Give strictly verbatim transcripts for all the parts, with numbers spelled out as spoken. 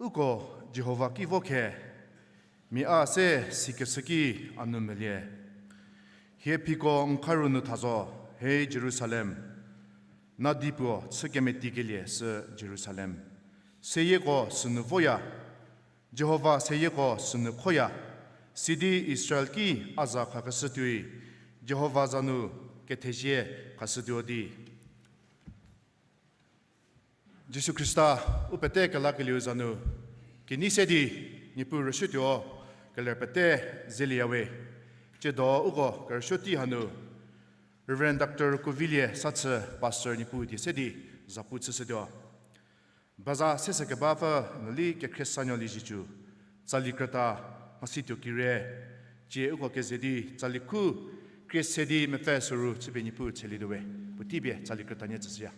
Uko Jihova ki vo khe, mia a se sikeshü ki a nu melie. Hie phiko n kharu nu tha zo, he Jerusalem, nadi puo chü kemetikelie sü Jerusalem. Seyieko sünu voya, Jihova seyieko sünu khoya, sidi Israel ki a za khakeshü tuoi, Jihova za nu kethezie khashütuo di. Jisu Khrista, u pete kelakelieu za nu, kenei se di, Niepuu rüshütuo, keler pete zelieyawe. Tsiedo uko kerüsuo tei hanu, Reverend Doctor Kuvilie Sachü, Pastor Niepuu die se di, zapu chüshütuo. Baza sese kebapfü nu li kekhrie sanuo lieziecü, tsali krüta mhasituo kire, tsie uko keze di tsali khu krie se di mepfü süru chüpie Niepuu chalietuowe, puotei pie tsali krüta nie tsüshüya.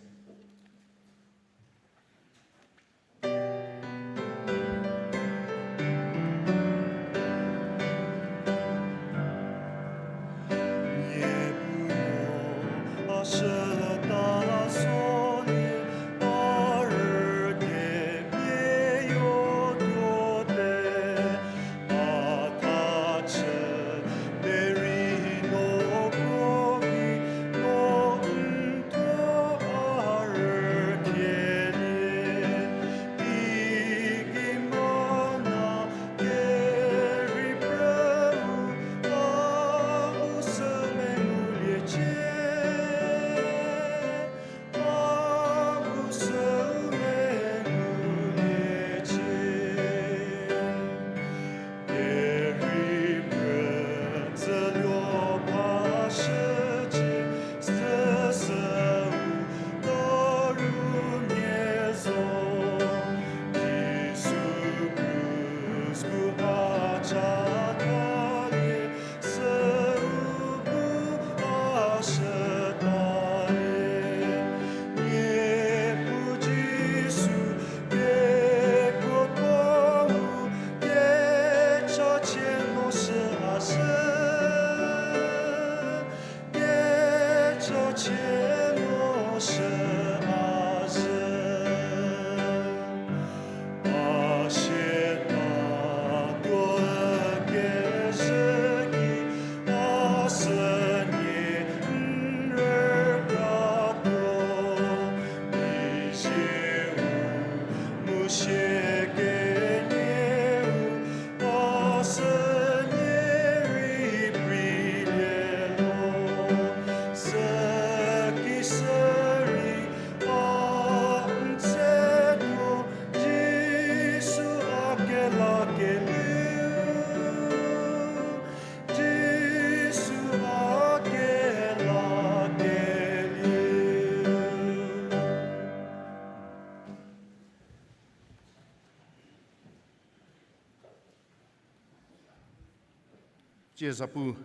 Tsie zapu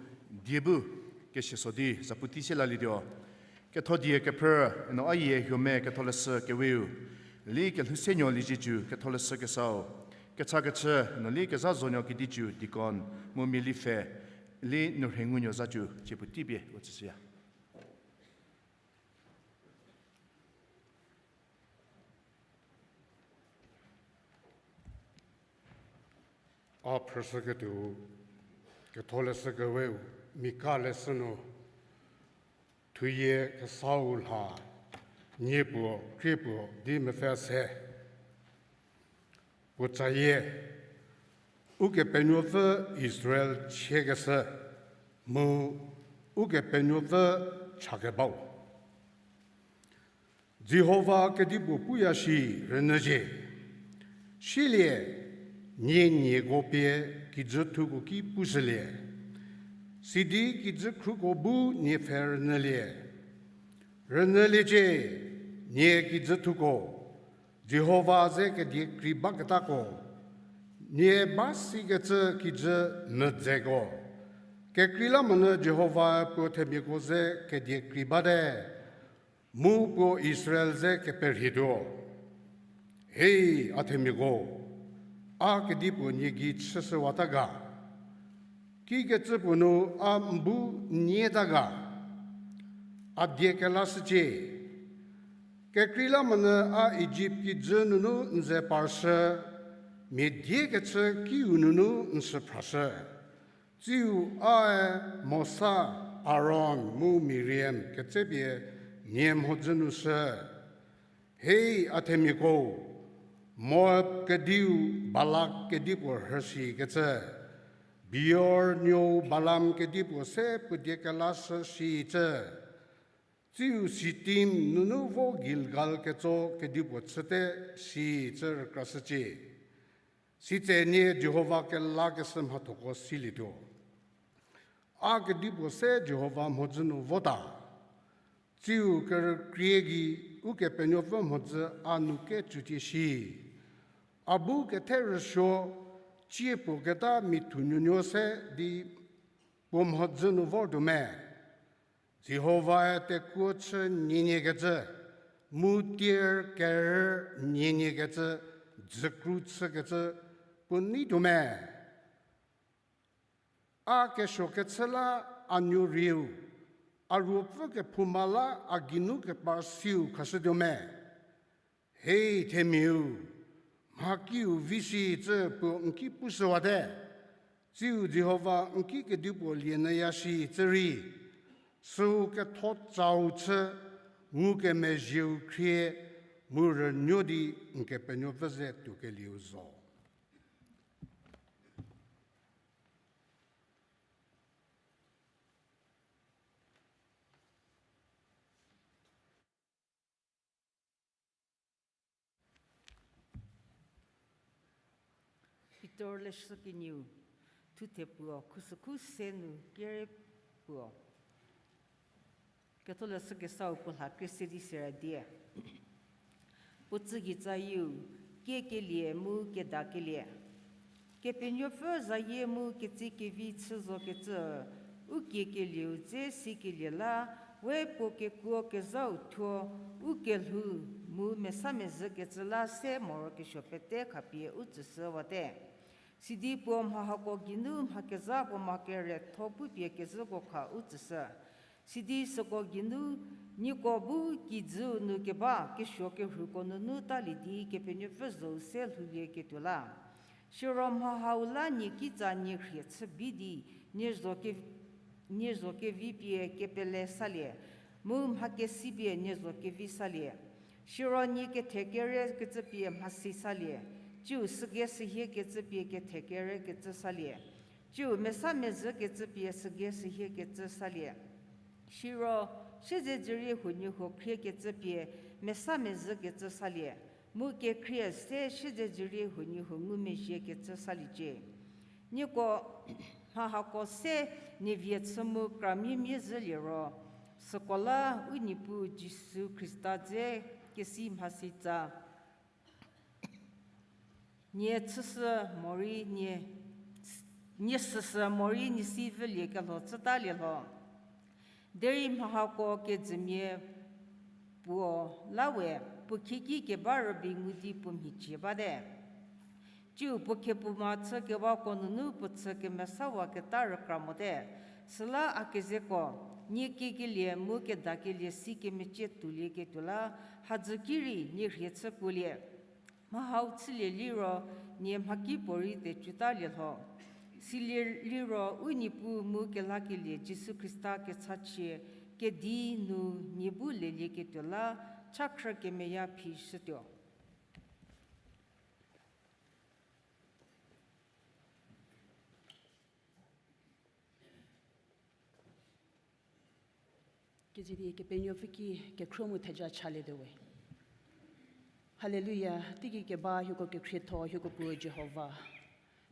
die bu kesieso di zapu tei se lalietuo. Ketho die kephrü, eno a yie huo me ketholeshü keweu, li kelhou se nuo lieziecü ketholeshü kesau, kecha kechü, eno li kezha zonuo kedicü deacon, mu mia lipfhe, li nu rhe ngunuo zhacü, tsie puotei pie u tsüshüya. A phrüshüketuo, ketholeshü keweu, Mika leshü nu, thuyie kesau lha, nie puo, krie puo, di mepfü se. Puo cayie, Ukepenuopfü Israel chiekeshü, mu Ukepenuopfü chakebau. Jihova kedipuo puya shi rünyüzie. Silie, nie nieko pie kijü thuko ki pushülie. Sidi kijü khruko bu nie pfhe rünyülie. Rünyüliecie, nie kijü thuko, Jihova ze kedie krei baketako, nie ba sikecü kijü medzeko. Kekreilamonyü Jihova puo themiako ze kedie krei bate, mu puo Israel ze keperhietuo. Hei, a themiako, a kedipuo nie gei chüshüwata ga? Kikecü puo nu a n bu nyeta ga? A die kelashücie. Kekreilamonyü a Ijipt kijü nunu n ze parshü, mia die kechü kiu nunu n sü phrashü. Tsiu ae Mosa, Aron mu Miriam ketsepie nie mhodzü nu shü, Hei a themiako, Moab kediu Balak kedipuo rhüshikecü, Beor nuou Balaam kedipuo se puo die kelashü shicü, tsiu Sitim nunu vo Gilgal ketso kedipuo chüte shicü rükrashücie. Sitse nie Jihova kelakeshü mhathoko silietuo. A kedipuo se Jihova mhodzü nu vota. Tsiu kerükrie gei Ukepenuopfü mhodzü a nu kecütie shi. A bu kethe rüsuo, cie puo keta mithu nuonuo se di puo mhodzü nu vortuo me. Jihovae tekuo chü nieniekecü, mu tier kerü nieniekecü, dzükru chükecü puo neituo me. A kesuo kechü la a nuo rieu, a ruopfü kephouma la a geinu kepar siu khashütuo me. Hei themiau, mhakiu vi shicü puo n ki pushüwate. Tsiu Jihova n ki kedipuo lie nyüya shicü rei, süu ketho tsau chü, ngukemezhieu khrie, mu rünuo di n Kepenuopfü ze tuokelieu zo. Pitor leshü kenieu, thuthe puo, khusükhu se nu kere puo. Ketholeshü kesau puo lha krie se di sera die. Puo tsügei tsayieu, kiekelie mu kedakelie. Kepenuopfü zayie mu ketsie kevi chü zokecü, u kiekelieu dze sikelie la, we puo kekuo kezhau thuo, u kelhou mu mesamezhükecü la se morokesuo pete khapie u tsüshüwate. Sidi puo mha hako geinu mha kezha puo mha keretho pupie kezhüko kha u tsüshü. Sidi süko geinu, nieko bu kijüu nu keba kesuo kerhuko nunu talie di Kepenuopfü zhou se lhoulieketuo la. Siro mha hau la nie kitsa nie rhie chü bi di, nie zho ke-, nie zho kevi pie kepele salie, mu mha kesi pie nie zho kevi salie. Siro nie kethe kere kecü pie mhasi salie, ciu süge sühie kecü pie kethe kere kecü salie, ciu mesa mezhü kecü pie süge sühie kecü salie. Siro, siezedzürie huoniehuo khrie kecü pie mesa mezhü kecü salie, mu kekhrie se siezedzürie huoniehuo ngumezhie kecü saliecie. Nieko mha hako se nie vie chü mu kramia mia zhülie ro, süko la u Niepuu Jisu Khrista dze kesi mhasi tsa. Nie chüshü morei nie, nie süsü morei nie si vülie kelho chütalie lho. Derei mha hako kejümia puo la we, puo khieki keba rübei ngu di puo mhicie bate. Ciu puo khepuma chü kewako nunu puo chü kemesawaketa rükra mote. Süla a kezeko, nie kiekelie mu kedakelie si kemecie tuolieketuo la, hadzü ki rei nie rhie chü kuolie. Mha hau chülie liro, nie mhakipuorei tecutalie lho. Silie liro u Niepuu mu kelakelie Jisu Khrista kechachie kedi nu nie bu lelieketuo la, chakhrü kemeya phi shütuo. Keze di Kepenuopfü ki kekhruo mu theja chalietuo we. Haleluya, teigei keba hieko kekhrietho, hieko puo Jihova.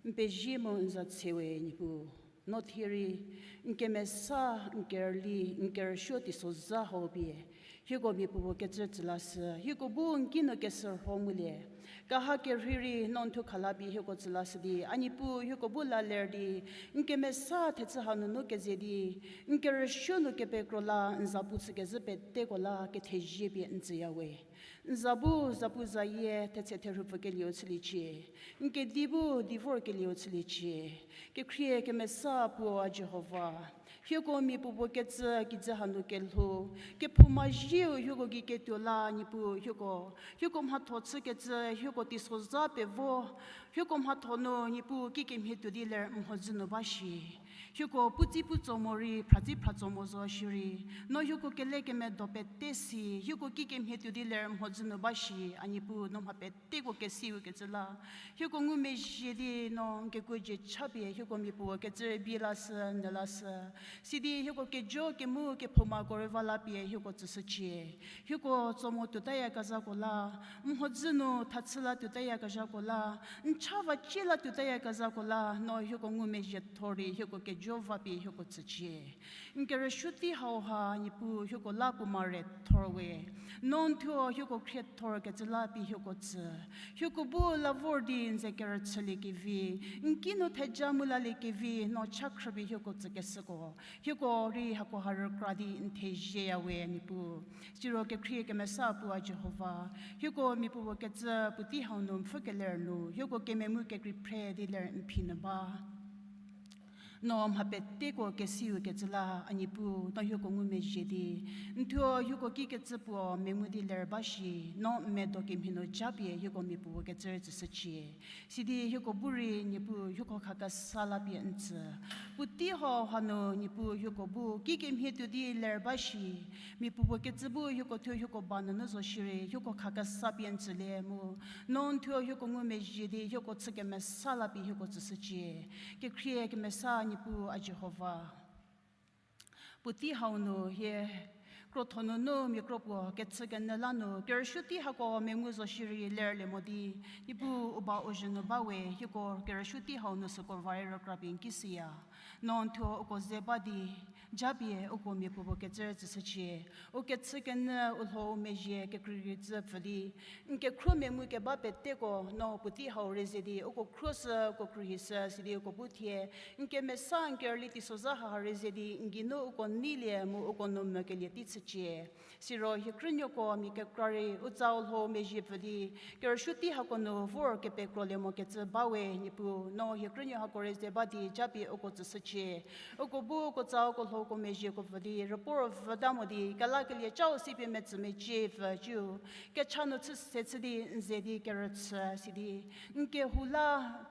N pezie mu n za tse we Niepuu, no thie rei, n kemesa, n kerüli, n kerüsuo teisozha hau pie, hieko miapuopuo kecü tsülashü, hieko bu n ki nu kesürho ngulie. Kaha kerhei rei no n thu khala pie hieko tsülashü di, a Niepuu hieko bu la ler di, n kemesa thechü hanunu keze di, n kerüsuo nu kepekro la n zapu chükezhü peteko la kethezie pie n tsüya we. N za bu zapuzayie thetse therhupfü kelieu chüliecie. N kedi bu di vorkelieu chüliecie. Kekhrie kemesa puo a Jihova, hieko miapuopuo kecü kijü hanu kelhou, kephouma zieu hieko gei ketuo la Niepuu hieko, hieko mhatho chükecü hieko teisozha pevo, hieko mhatho nu Niepuu kikemhie tuo di ler mhodzü nu ba shi. Hieko putsi putso mo rei, phratsi phratso mo zo shierei, no hieko kelekemedo pete si, hieko kikemhie tuo di ler mhodzü nu ba shi, a Niepuu no mha peteko kesiu kecü la. Hieko ngumezhie di no n kekuo dzie chapie, hieko miapuo kecü rei bie lashü, nyü lashü. Sidi hieko kejo, kemu, kephoumako rei va lapie hieko tsüshücie. Hieko tso mo tuotayakezhako la, mhodzü nu thachü la tuotayakezhako la, n cha va cie la tuotayakezhako la, no hieko ngumezhietho rei hieko kejo vapie hieko tsücie. N kerüsuo tei hauha Niepuu hieko la puo mare thor we. No n thuo hieko khriethor kecü la pie hieko tsü. Hieko bu la vor di n ze kerüchüliekevi, n ki nu theja mu laliekevi, no cha khrüpie hieko tsükeshüko. Hieko rei hakoha rükra di n thezieya we Niepuu. Siro kekhrie kemesa puo a Jihova, hieko miapuo kecü puotei hau nu n pfhü keler nu, hieko kememu kekrei phre di ler n phi nyü ba. No mha peteko kesiu kecü la, a Niepuu, no hieko ngumezhie di, n thuo hieko kikecü puo mengu di ler ba shi, no n medo kemhie nu japie hieko miapuo kecü rei tsüshücie. Sidi hieko bu rei Niepuu hieko khakesa lapie n tsü. Puotei hau hanu Niepuu hieko bu kikemhie tuo di ler ba shi, miapuo kecü bu hieko thuo hieko ba nunu zo shierei hieko khakesa pie n tsülie mu, no n thuo hieko ngumezhie di hieko chü kemesa lapie hieko tsüshücie. Kekhrie kemesa Niepuu a Jihova, puotei hau nu hie krotho nunu mia kro puo kechükenyü la nu kerüsuo tei hako mengu zo shierei lerlie mo di, Niepuu u ba u zhü nu ba we, hieko kerüsuo tei hau nu süko va rei rükra pie n ki shüya. No n thuo uko ze ba di, japie uko miapuo kecü rei tsüshücie. U kechükenyü u lhou u mezhie kekreikreicü pfü di, n kekhruo mengu keba peteko no puotei hau rei ze di uko khruoshü, uko khruohishü, sidi uko bu thie n kemesa n kerüli teisozha haha rei ze di n geinu uko neilie mu uko nu mekelie tei chücie. Siro hie krünuoko mia kekra rei u tsa u lhou mezhie pfü di, kerüsuo tei hako nu vor kepekrolie mo kecü ba we Niepuu, no hie krünuo hako rei ze ba di japie uko tsüshücie. Uko bu uko tsa uko lhouko mezhieko pfü di rüpuo rüvüta mo di kelakelie cau si pie metsü mecie pfü ciu, kecha nu chü se chü di n ze di kerüchü sidi, n kehou la,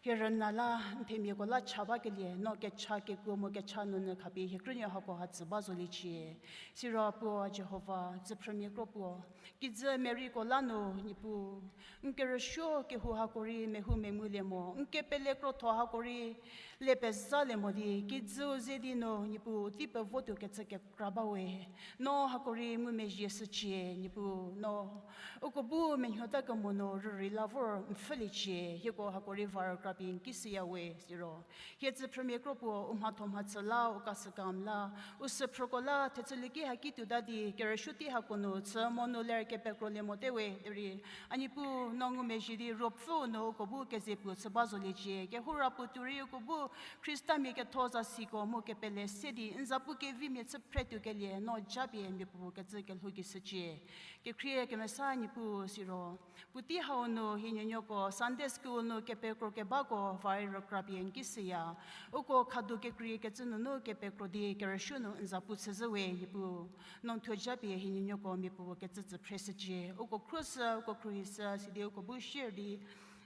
hie rüna la, n themiako la cha bakelie no kecha kekuo mu kecha nunu khapie hie krünuo hako ha tsü ba zoliecie. Siro puo Jihova, dzüphrümia kro puo, kijü Maryko la nu Niepuu, n kerüsuo kehou hako rei mehou mengulie mo, n kepele krotho hako rei le pezalie mo di kijüu ze di nu Niepuu tei pevotuo kecü kekra ba we. No hako rei ngumezhie shücie Niepuu, no uko bu menuota kemo nu rürei la vor n pfhüliecie, hieko hako rei va rükra pie n ki shüya we siro. Hie dzüphrümia kro puo u mhatho mhachü la, u kasükam la, u süphrüko la thechülie ki haki tuota di kerüsuo tei hako nu chü mo nu ler kepekrolie mote we derei, a Niepuu no ngumezhie di Ruopfüu nu uko bu keze puo chü ba zoliecie, kehou ra puo tuo rei uko bu Khristamia ketho zasiko mu kepele se di n zapu kevimia chü phretuo kelie no japie miapuo kecü kelhou ki shücie. Kekhrie kemesa Niepuu siro, puotei hau nu hie nuonuoko Sunday school nu kepekro kebako va rei rükra pie n ki shüya. Uko khadu kekreikecü nunu kepekro di kerüsuo nu n zapu chüzhü we Niepuu. No n thuo japie hie nuonuoko miapuo kecü tsü phreshücie. Uko khruoshü, uko khruohishü sidi uko bu share di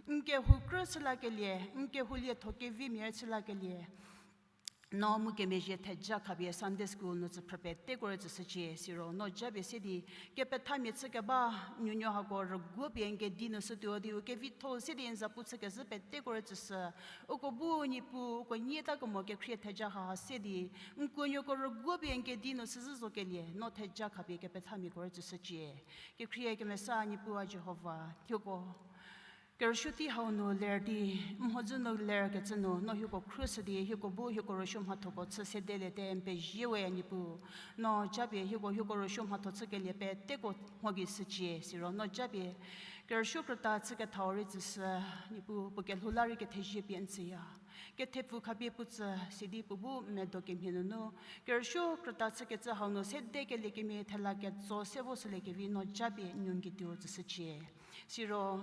n kehou krü chü lakelie, n kehou lietho kevimia rei chü lakelie, no mu kemezhie theja khapie Sunday school nu tsü phrü peteko rei tsüshücie siro no japie se di kepethamia chü keba nuonuo hako rüguo pie n kedi nu shütuo di u kevitho se di n zapu chükezhü peteko rei tsüshü. Uko bu Niepuu uko nyieta kemo kekhrie theja haha se di n kuonuoko rüguo pie n kedi nu shüzhü zokelie no theja khapie kepethamiako rei tsüshücie. Kekhrie kemesa Niepuu a Jihova, hieko kerüsuo tei hau nu ler di, mhodzü nu ler kecü nu no hieko khruoshü di hieko bu hieko rüsuo mhathoko chü sedeliete n pezie we Niepuu. No japie hieko hieko rüsuo mhatho chükelie peteko mho gei shücie siro no japie kerüsuo krüta chükethau rei tsüshü, Niepuu puo kelhou la rei kethezie pie n tsüya. Kethepfu khapie puo tsü sidi puo bu medo kemhie nunu kerüsuo krüta chükecü hau nu sedekelie kemia thela ketso se vo shüliekevi no japie n nuo n kituo tsüshücie. Siro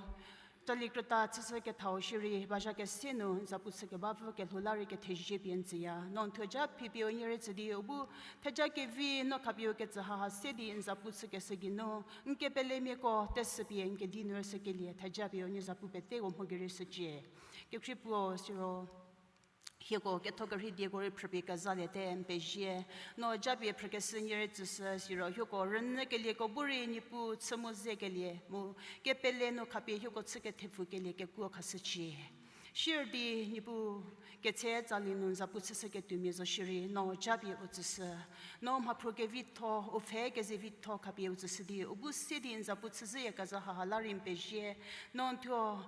Tali krüta chüshü kethau shierei, bazha kese nu n zapu chü kebapfü kelhou la rei kethezie pie n tsüya. No n thuo ja phipie u nyie rei tsü di, u bu theja kevi no khapie u ketsü haha se di n zapu chükeshü geinu, n kepelemiako teshü pie n kedi nu rüshükelie, theja pie u nyie zapu peteko mho gei rei shücie. Kekhrie puo siro, hieko ketho kerhei dieko rei phrüpie kezaliete n pezie. No japie phrükeshü nyie rei tsüshü siro, hieko rünyükelieko bu rei Niepuu chü mu zekelie mu kepele nu khapie hieko chü kethepfukelie kekuo khashücie. Sier di Niepuu ketse tsali nu n zapu chüshüketuomia zo shierei, no japie u tsüshü. No mhaphruo kevitho, u pfhe kezevitho khapie u tsüshü di, u bu se di n zapu chüzhüyakezha haha la rei n pezie. No n thuo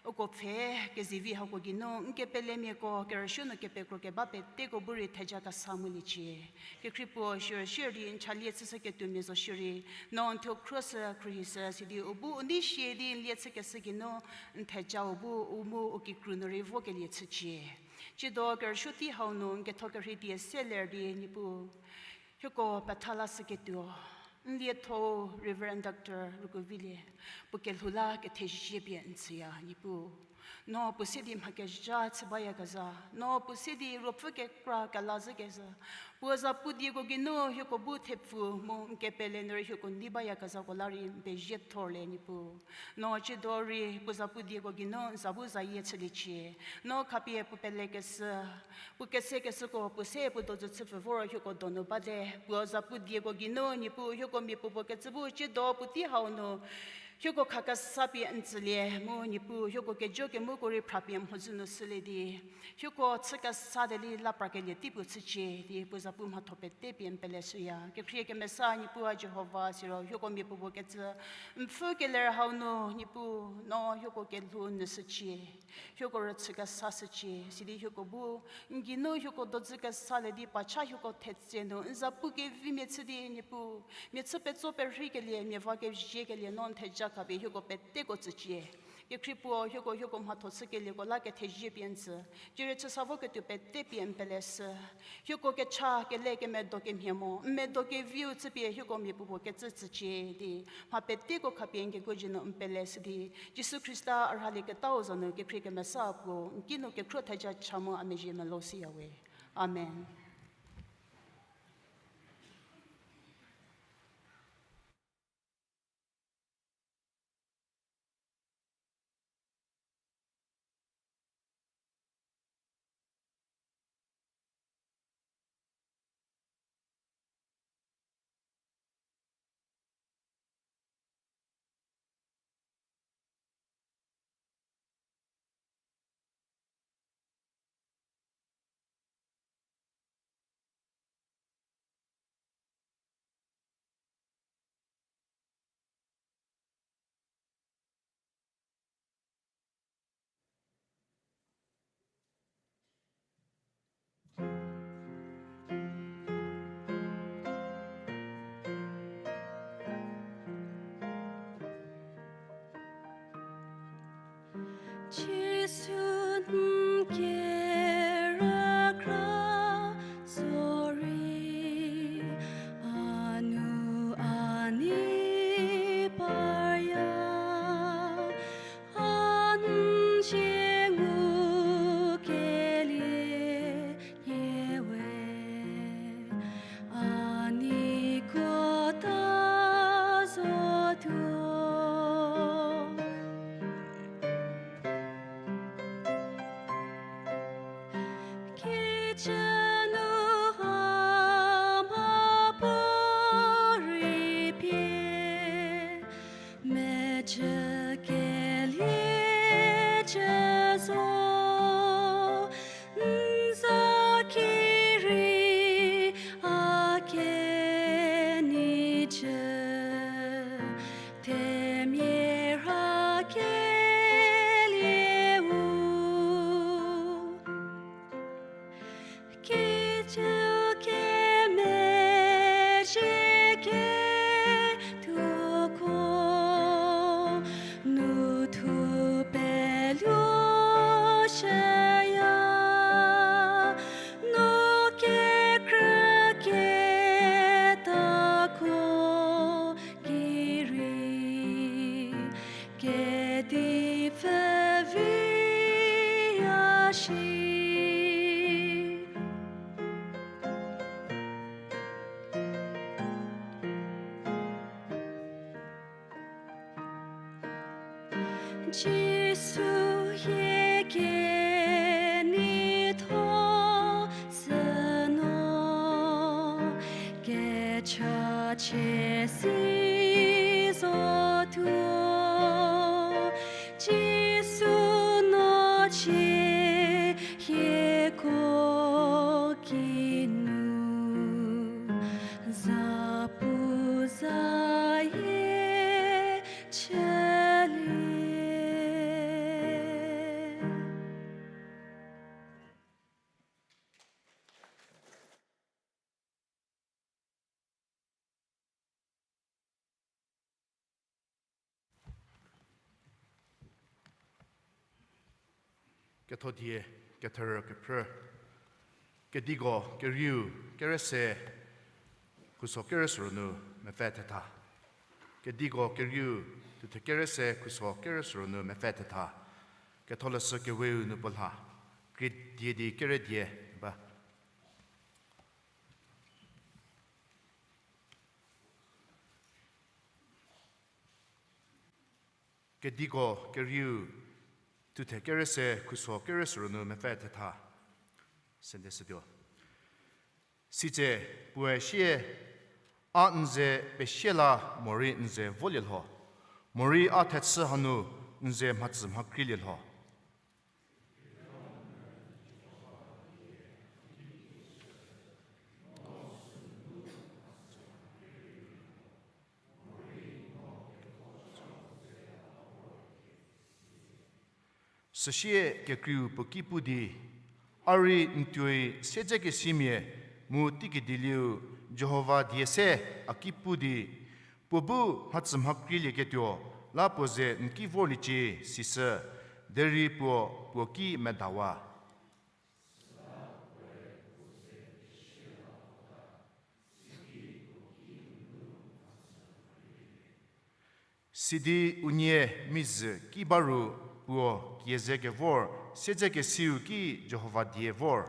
uko pfhe kezevi hako geinu n kepelemiako kerüsuo nu kepekro keba peteko bu rei theja kesa nguliecie. Kekhrie puo siro sier di n chalie chüshüketuomia zo shierei, no n thuo khruoshü khruohishü sidi u bu u nei sie di n lie chükeshü geinu n thejau bu u mu u kikru nu rei vokelie chücie. Tsiedo kerüsuo tei hau nu n ketho kerhei die se ler di Niepuu hieko petha lashüketuo, n lietho Reverend Doctor Rukuvilie, puo kelhou la kethezie pie n tsüya Niepuu. No puo se di mha kezha chü bayakezha, no puo se di ruopfü kekra kelazhükezha, puo zapu dieko geinu hieko bu thepfu mu n kepele nu rei hieko nei bayakezhako la rei n pezie thorlie Niepuu. No tsiedo rei puo zapu dieko geinu n za bu zayie chüliecie. No khapie puo pelekeshü, puo kesekeshüko puo se puo dojü chüpfü vor hieko donu bate, puo zapu dieko geinu Niepuu hieko mia puopuo kecü bu tsiedo puotei hau nu hieko khakesa pie n tsülie mu Niepuu hieko kejo kemuko rei phrapie mhodzü nu shülie di, hieko chü kesa de li la prakelie tei puo chücie di puo zapu mhatho pete pie n peleshüya. Kekhrie kemesa Niepuu a Jihova siro hieko mia puopuo kecü n pfhü keler hau nu Niepuu no hieko kelhou nyü shücie. Hieko rüchü kesa shücie sidi hieko bu n geinu hieko dojü kesalie di pacha hieko thetse nu n zapu kevimia chü di Niepuu mia chü petso perheikelie, mia va keziekelie no n theja khapie hieko peteko tsücie. Kekhrie puo hieko hieko mhatho chükelieko la kethezie pie n tsü. Cierei chüsa voketuo pete pie n peleshü. Hieko kecha kele kemedo kemhie mo n medo keviu chüpie hieko mia puopuo kecü tsücie di mha peteko khapie n kekuo zie nu n peleshü di Jisu Khrista a rhalieketau za nu kekhrie kemesa puo n kinu kekhruo theja cha mu a mezhie melou shüyawe. Amen. Jisu n kerükra zorei, a nu a nei parya, a n zie ngukelie nie we, a neikota zotuo. shi. Jisu hie kenei tho süno, kechachie si zotuo, Jisu no chie hieko kinu, zapu zayie chülie. Kethodie, ketherü kephrü. Kediko kerieu kerese khuso kerüsüro nu mepfü thetha. Kediko kerieu thuthe kerese khuso kerüsüro nu mepfü thetha. Ketholeshü keweu nu puo lha. Krie die di kere die ba. Kediko kerieu thuthe kerese khuso kerüsüro nu mepfü thetha. Sende sütuo. Sitse puoe sie, a n ze pesie la morei n ze volie lho, morei a thechü hanu n ze mhatsü mhakreilie lho. Süsie kekreiu puo ki pu di, a rei n tuoi siedzekesimia mu teikedielieu Jihova die se a ki pu di, puo bu mhatsü mhakreilieketuo la puo ze n ki vorliecie, sisü, derei puo puo ki medawa. Sidi unie mizü ki ba ru puo kie ze kevor siedzekesiu ki Jihova die vor.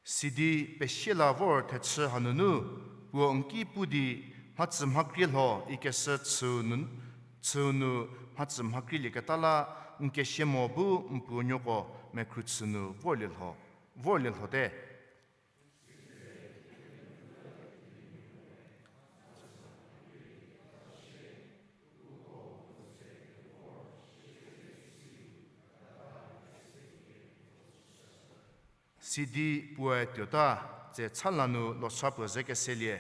Sidi pesie la vor thechü hanunu, puo n ki pu di, mhatsü mhakrie lho ikeshü chüu nu, chüu nu mhatsü mhakrielieketa la, n kesie mo bu n puo nuoko mekhru chü nu vorlie lho, vorlie lhote. Sidi puoe tuota, tse chala nu losa puo ze keselie,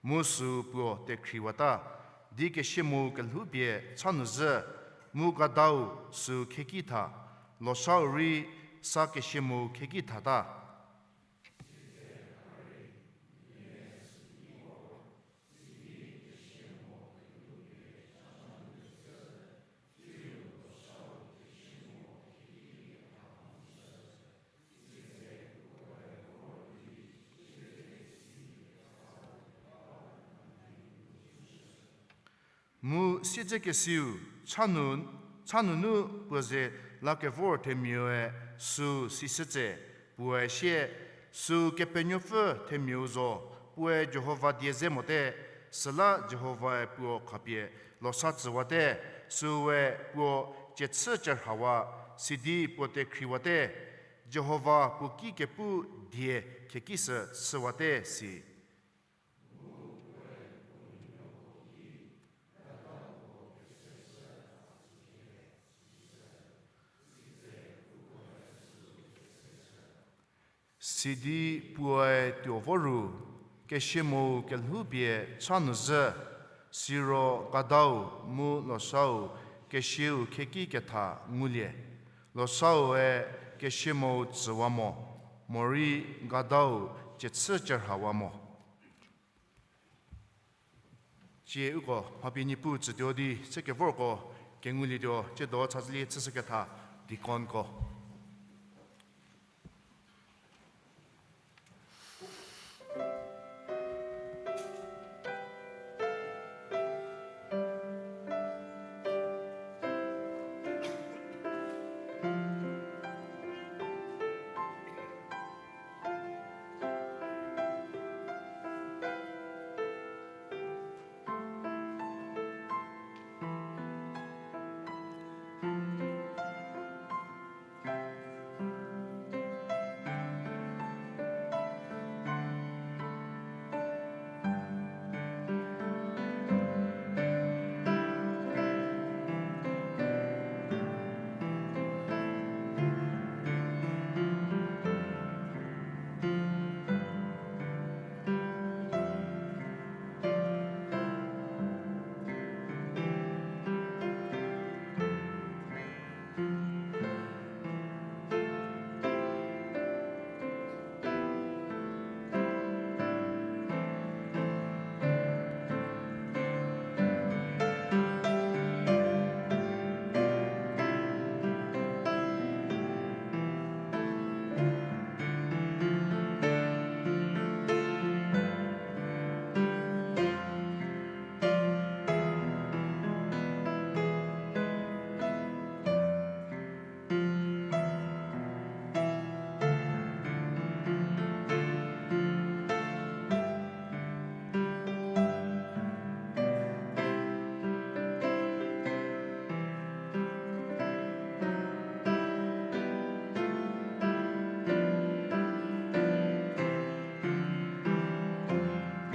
mu süu puo tekhriwata, di kesie mo kelhoupie cha nu zhü, mu gadau süu khieki tha, losau rei sa kesie mo khieki thata. Mu siedzekesiu cha nu, cha nunu puo ze lakevor themiae süu sishütse, puoe sie, süu Kepenuopfü themiau zo, puoe Jihova die ze mote, süla Jihovae puo khapie losa tsüwate, süue puo ciechü cerhawa, sidi puo tekhriwate, Jihova puo ki kepu die khiekisü chüwate si. Sidi puoe tuo voru, kesie mou kelhoupie cha nu zhü, siro gadau mu losau kesieu khieki ketha ngulie, losaue kesie mou tsüwa mo, morei gadau ciechü cerhawa mo. Cie uko mha pie Niepuu tsütuo di, se kevorko kengulietuo, tsiedo chazülie chüshüketha deaconko.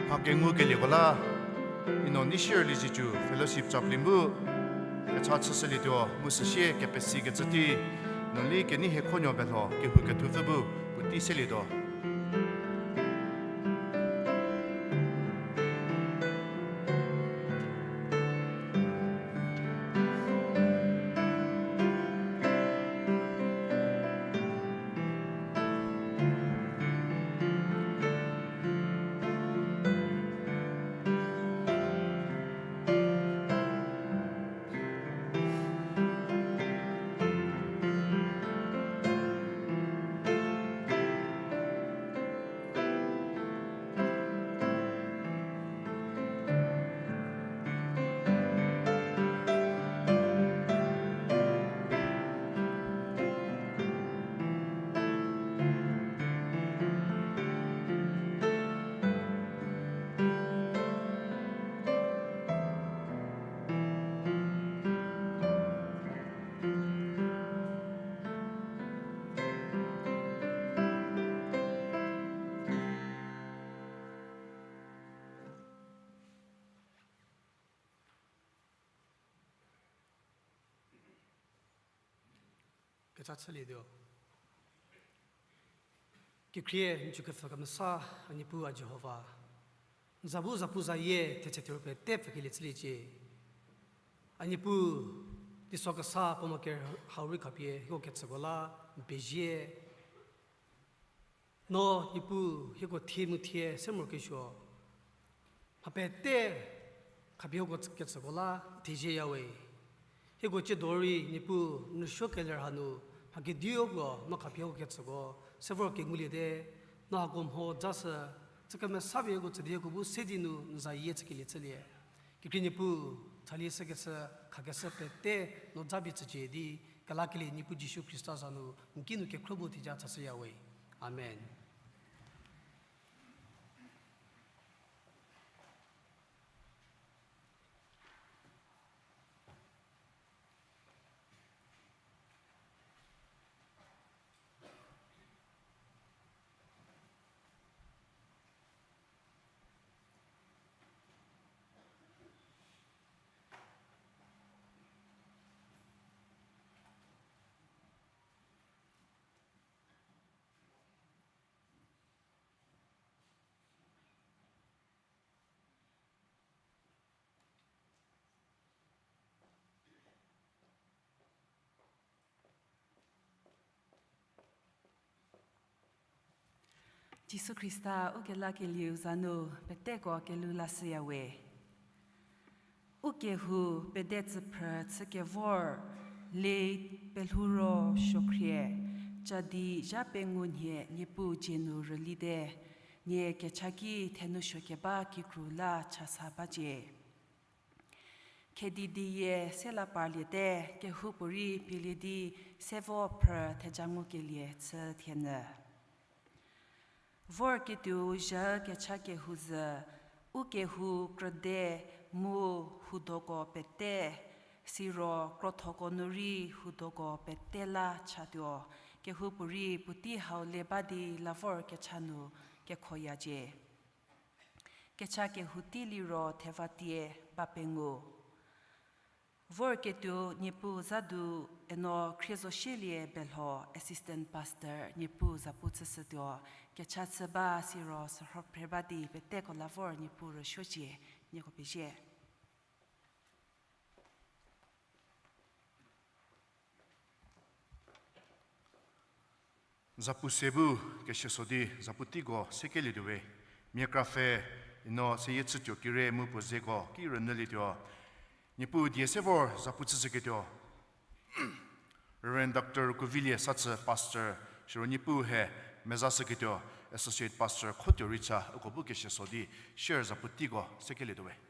Mha kengukelieko la, ino Nishirlie Ziecu Fellowship Chaplain bu kecha chüshülietuo mu süsie kepesikecü tei, no li kenei hiekhonuo belho kehou kethupfü bu puotei selietuo. Kecha chülietuo. Kekhrie n cükepfü kemesa, a Niepuu a Jihova. N za bu zapuzayie thetse theru pete pfükelie chüliecie. A Niepuu, teiso kesa puo mo ker hau rei khapie hieko ketsüko la n pezie. No Niepuu hieko thie mu thie se morokesuo. Mha pete khapie hieko ketsüko la n thezieyawe. Hieko tsiedo rei Niepuu n rüsuo keler hanu, mha kediu puo no khapie hieko ketsüko se vor kenguliete, no hako mho ja sü, chü kemesapie hieko tsü di hieko bu se di nu n zayie chükelie chülie. Kekhrie Niepuu, thalie sükeshü, khakeshü pete no japie tsücie di, kelakelie Niepuu Jisu Khrista za nu n ki nu kekhro bu theja chashüyawe. Amen. Jisu Khrista ukelakelieu za nu peteko kelhou lashüyawe. U kehou pede tsüphrü chükevor, late Pelhouro Suokhrie, cadi zha pengou nhie Niepuu dzie nu rülite, nie kecha ki thenou suo keba kikru la chasa bacie. Khedi diyie se la parliete, kehoupuorei pielie di se vo phrü theja ngukelie chü thienyü. Vorketuou zha kecha kehou zhü, u kehou krüde mu houdoko pete, siro krothoko nu rei houdoko pete la chatuo, kehoupuorei puotei hau le ba di la vor kecha nu kekhoyacie. Kecha kehou tei liro theva tie ba pengou. Vorketuo Niepuu zha du eno Khriezosielie Belho, Assistant Pastor, Niepuu zapu chüshütuo, kecha chü ba siro sürho phre ba di peteko la vor Niepuu rüsuocie, nieko pezie. Zapu se bu kesieso di zapu teiko sekelietuowe. Mia krapfhe ino seyie chütuo kire mu puo zeko ki rünyülietuo. Niepuu die se vor zapu chüshüketuo Reverend Doctor Kuvilie Satsü, Pastor, siro Niepuu he mezashüketuo Associate Pastor Khotuo Richa, uko bu kesieso di share zapu teiko sekelietuowe.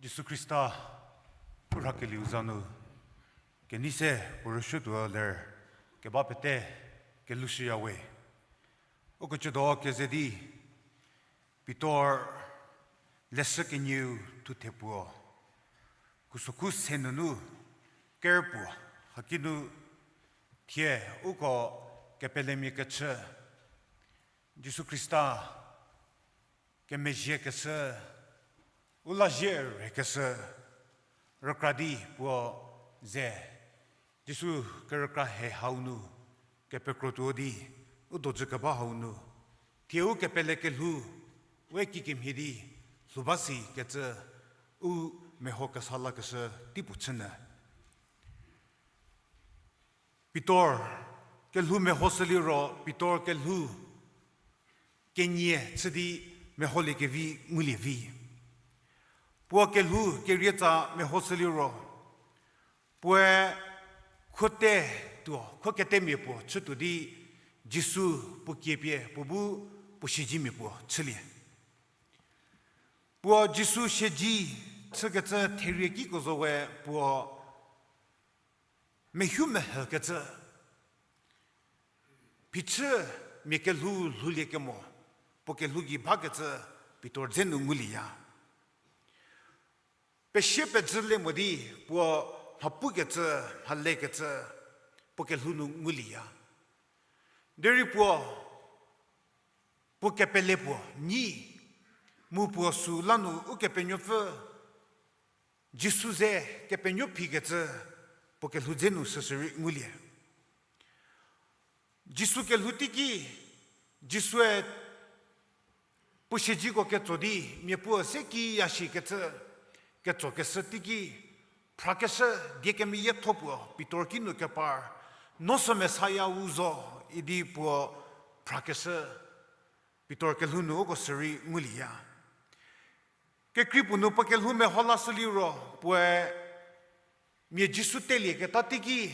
Jisu Khrista u rhakelieu za nu kenei se puo rüshütuo ler keba pete kelhoushüya we. Uko ciedo keze di Pitor leshü kenieu thuthe puo, khusokhu se nunu ker puo, hakinu thie uko kepelemia kechü, Jisu Khrista kemezhiekeshü, u lazhie rekeshü rükra di puo ze, Jisu kerükra he hau nu kepekrotuo di u dojü keba hau nu, thie u kepele kelhou we kikemhie di lhou ba sikecü u meho kesa lakeshü tei puo chünyü. Pitor kelhou mehoshü liro, Pitor kelhou kenie chü di meholiekevi ngulie vi. Puo kelhou kerietsa mehoshü liro, puoe khuote tuo, khuo ketemia puo chütuo di Jisu puo kiepie puo bu puo siedzemia puo chülie. Puo Jisu siedze chükecü therie kiko zo we puo mehu mehükecü, phichü mia kelhou lhouliekemo, puo kelhou gei bakecü Pitor dze nu ngulieya. Pesie pezhü le mo di puo mha pukecü, mha lekecü, puo kelhou nu ngulieya. Derei puo, puo kepele puo nyi, mu puo süla nu Ukepenuopfü Jisu ze kepenuo phikecü puo kelhou dze nu süsü rei ngulie. Jisu kelhou teiki, Jisue puo siedzeko ketso di mia puo se kiya shikecü, ketsokeshü teiki, phrakeshü die kemeyietho puo Pitor kinu kepar, no sü Messiah u zo idi puo phrakeshü Pitor kelhou nu uko sürei ngulieya. Kekrei puo nu puo kelhou meho lashü liro puoe mia Jisu telieketa teiki,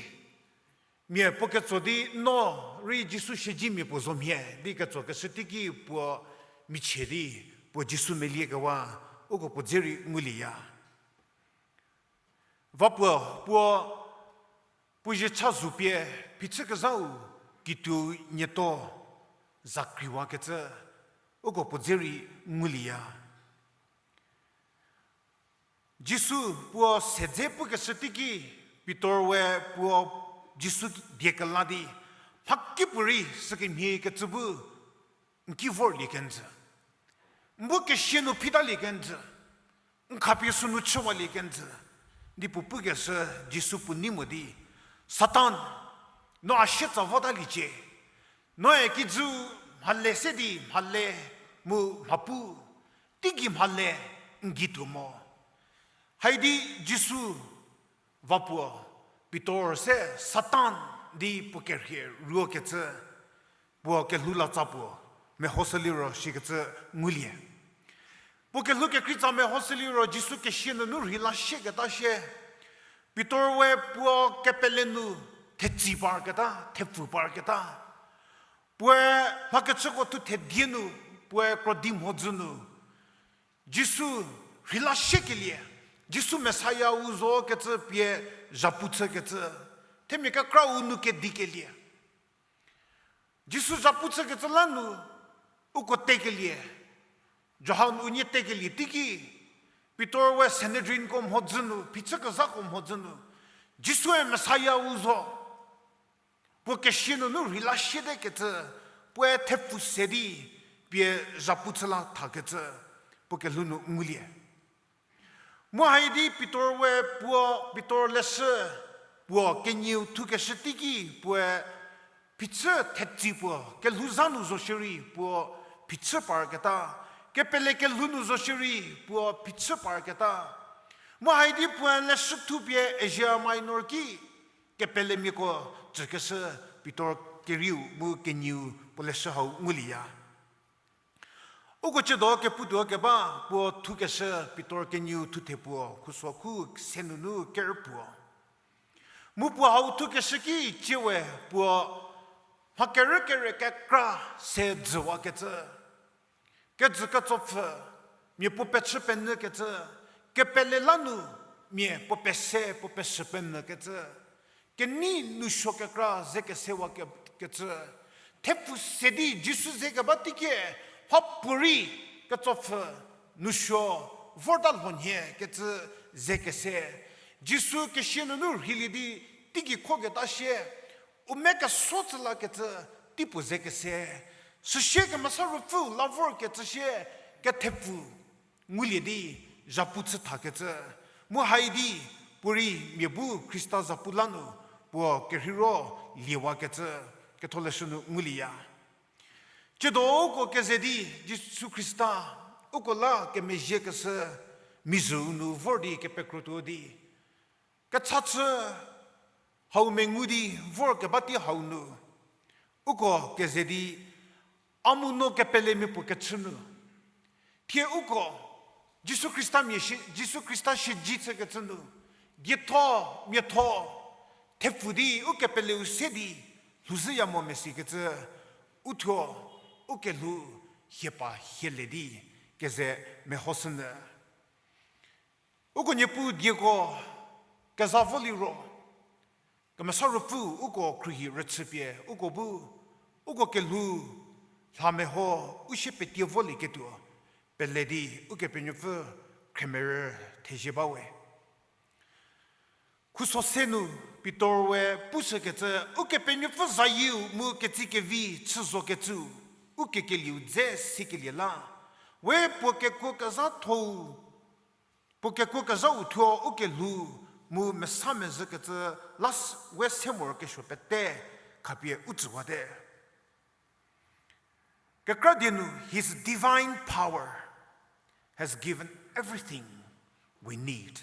mia puo ketso di no rei Jisu siedzemia puo zo mhie di ketsokeshü teiki puo michie di puo Jisu meliekewa uko puo dze rei ngulieya. Va puo, puo, puo zhie cha zu pie phichükezhau kituo nieto za kreiwakecü uko puo dze rei ngulieya. Jisu puo se dze pukeshü teiki, Pitor we puo Jisu die kela di, mhakipuorei sükemhie kecü bu n ki vorlie kenjü. N bu kesia nu phitalie kenjü. N khapie sünu chüwalie kenjü. Di puo pukeshü Jisu puo nei mo di, Satan, no a sietsa votaliecie. Noe kijü mhale se di mhale mu mhapu, teigei mhale n gei tuo mo. Haidi Jisu va puo Pitor se Satan di puo kerhie ruokecü, puo kelhou latsa puo mehoshü liro shikecü ngulie. Puo kelhou kekreitsa mehoshü liro Jisu kesia nunu rhei la sieketa sie, Pitor we puo kepele nu thetsei parketa, thepfu parketa. Puoe mhakechüko thuthe die nu, puoe krodi mhodzü nu Jisu rhei la siekelie, Jisu Messiah u zo kecü pie zhapu chükecü, themia kekra u nu kedikelie. Jisu zhapu chükecü la nu, uko tekelie, Johan unie tekelie teiki, Pitor we Sanhedrinko mhodzü nu, phichükezhako mhodzü nu, Jisue Messiah u zo, puo kesia nunu rhei la siete kecü, puoe thepfu se di pie zhapu chü la thakecü, puo kelhou nu ngulie. Mu haidi Pitor we puo, Pitor leshü puo kenieu thukeshü teiki puoe phichü thetsei puo, kelhouzha nu zo shierei puo phichü parketa, kepele kelhou nu zo shierei puo phichü parketa. Mu haidi puoe leshü thupie Asia Minor ki kepelemiako tsükeshü Pitor kerieu mu kenieu puo leshü hau ngulieya. Uko ciedo keputuo keba puo thukeshü Pitor kenieu thuthe puo, khuso khu se nunu ker puo. Mu puo hau thukeshü ki ciewe puo mha kerükere kekra se dzüwakecü, kejü ketsopfü, mia puo pechü penyükecü, Kepele la nu mia puo pese, puo pesü penyü kecü. Kenei nu suo kekra ze kesewa ke-, kecü. Thepfu se di Jisu ze keba teiki, mhapuorei ketsopfü nu suo vorta lhonhie kecü ze kese. Jisu kesia nunu rheilie di teigei khoketa sie, u me keso tsü la kecü teipuo ze kese. Süsie Kemesa Ruopfü la vor kecü sie, kethepfu ngulie di zhapu chü thakecü, mu haidi puorei mia bu Khrista zhapu la nu puo kerheiro liewa kecü, ketholeshü nu ngulieya. Tsiedo uko keze di Jisu Khrista, uko la kemezhie keshü mizhüu nu vor di kepekrotuo di, kecha chü hau mengu di vor keba tei hau nu, uko keze di a mu no kepelemia puo kechü nu, thie uko Jisu Khrista mia shi-, Jisu Khrista shiji chükecü nu, dietho, miatho, thepfu di ukepeleu se di lhouzhüya mo mesi kecü, uthuo, ukelhou hie pa hie le di keze mehoshünyü. Uko Niepuu dieko keza vo liro, Kemesa Ruopfü uko khruohi rüchüpie uko bu, uko kelhou lha meho u sie petie volieketuo, pele di Ukepenuopfü khremerü thezie bawe. Khuso se nu Pitor we pushükecü, Ukepenuopfü zayieu mu ketsie kevi chü zokecüu, u kekelieu dze sikelie la, we puo kekuo kezha thou, puo kekuo kezhau thuo u kelhou mu mesa mezhükecü la s-, we se morokesuo pete khapie u tsüwate. Kekra die nu, His divine power has given everything we need.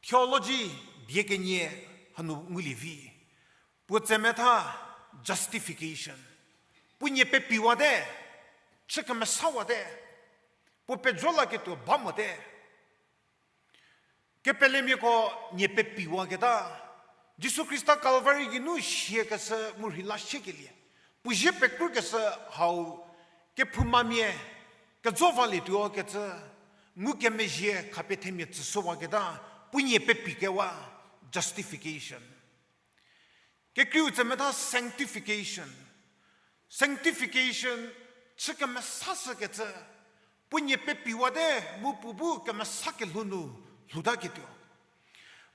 Theology die kenie hanu ngulie vi. Puo tsemetha justification. Puo nie pepiwate, chü kemesawate, puo pejo laketuo ba mote. Kepelemiako nie pepiwaketa, Jisu Khrista Calvary geinu siakeshü mu rheila siekelie, puo zie pekrükeshü hau kephoumamia kejo valietuo kecü, ngukemezhie khapie themia tsüshüwaketa, puo nie pepikewa, justification. Kekreiu tsemetha sanctification. Sanctification chü kemesashükecü, puo nie pepiwate mu puo bu kemesa kelhou nu lhoutaketuo.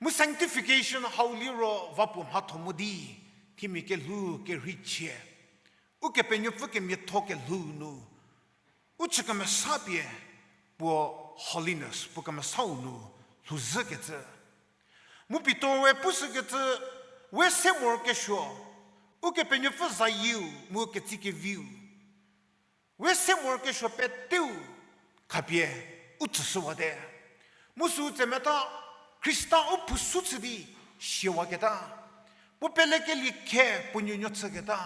Mu sanctification hau liro va puo mhatho mo di, themia kelhou kerheichie, Ukepenuopfü kemiatho kelhou nu u chü kemesa pie puo holiness, puo kemesau nu lhouzhükecü. Mu Pitor we pushükecü, we se morokesuo, Ukepenuopfü zayieu mu ketsie keviu, we se morokesuo peteu khapie u tsüshüwate. Mu süu tsemetha Khrista u phusu chü di siawaketa, puo pelekelie khe puo nuonuo chüketa,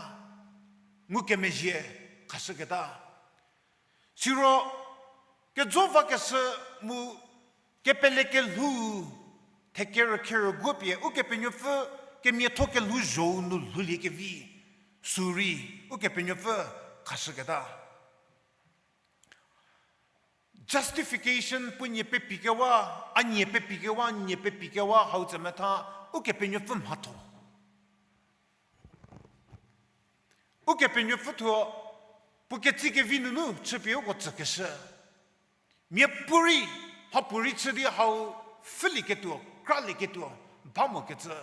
ngukemezhie khashüketa. Siro kejo vakeshü mu kepele kelhou thekerükherüguo pie Ukepenuopfü kemiatho kelhou zhou nu lhouliekevi, sürei Ukepenuopfü khashüketa. Justification puo nie pepikewa, a nie pepikewa, nie pepikewa hau tsemetha Ukepenuopfü mhatho. Ukepenuopfü thuo puo ketsie kevi nunu chüpie uko tsükeshü. Miapuorei, mhapuorei chü di hau pfhülieketuo, kralieketuo ba mokecü.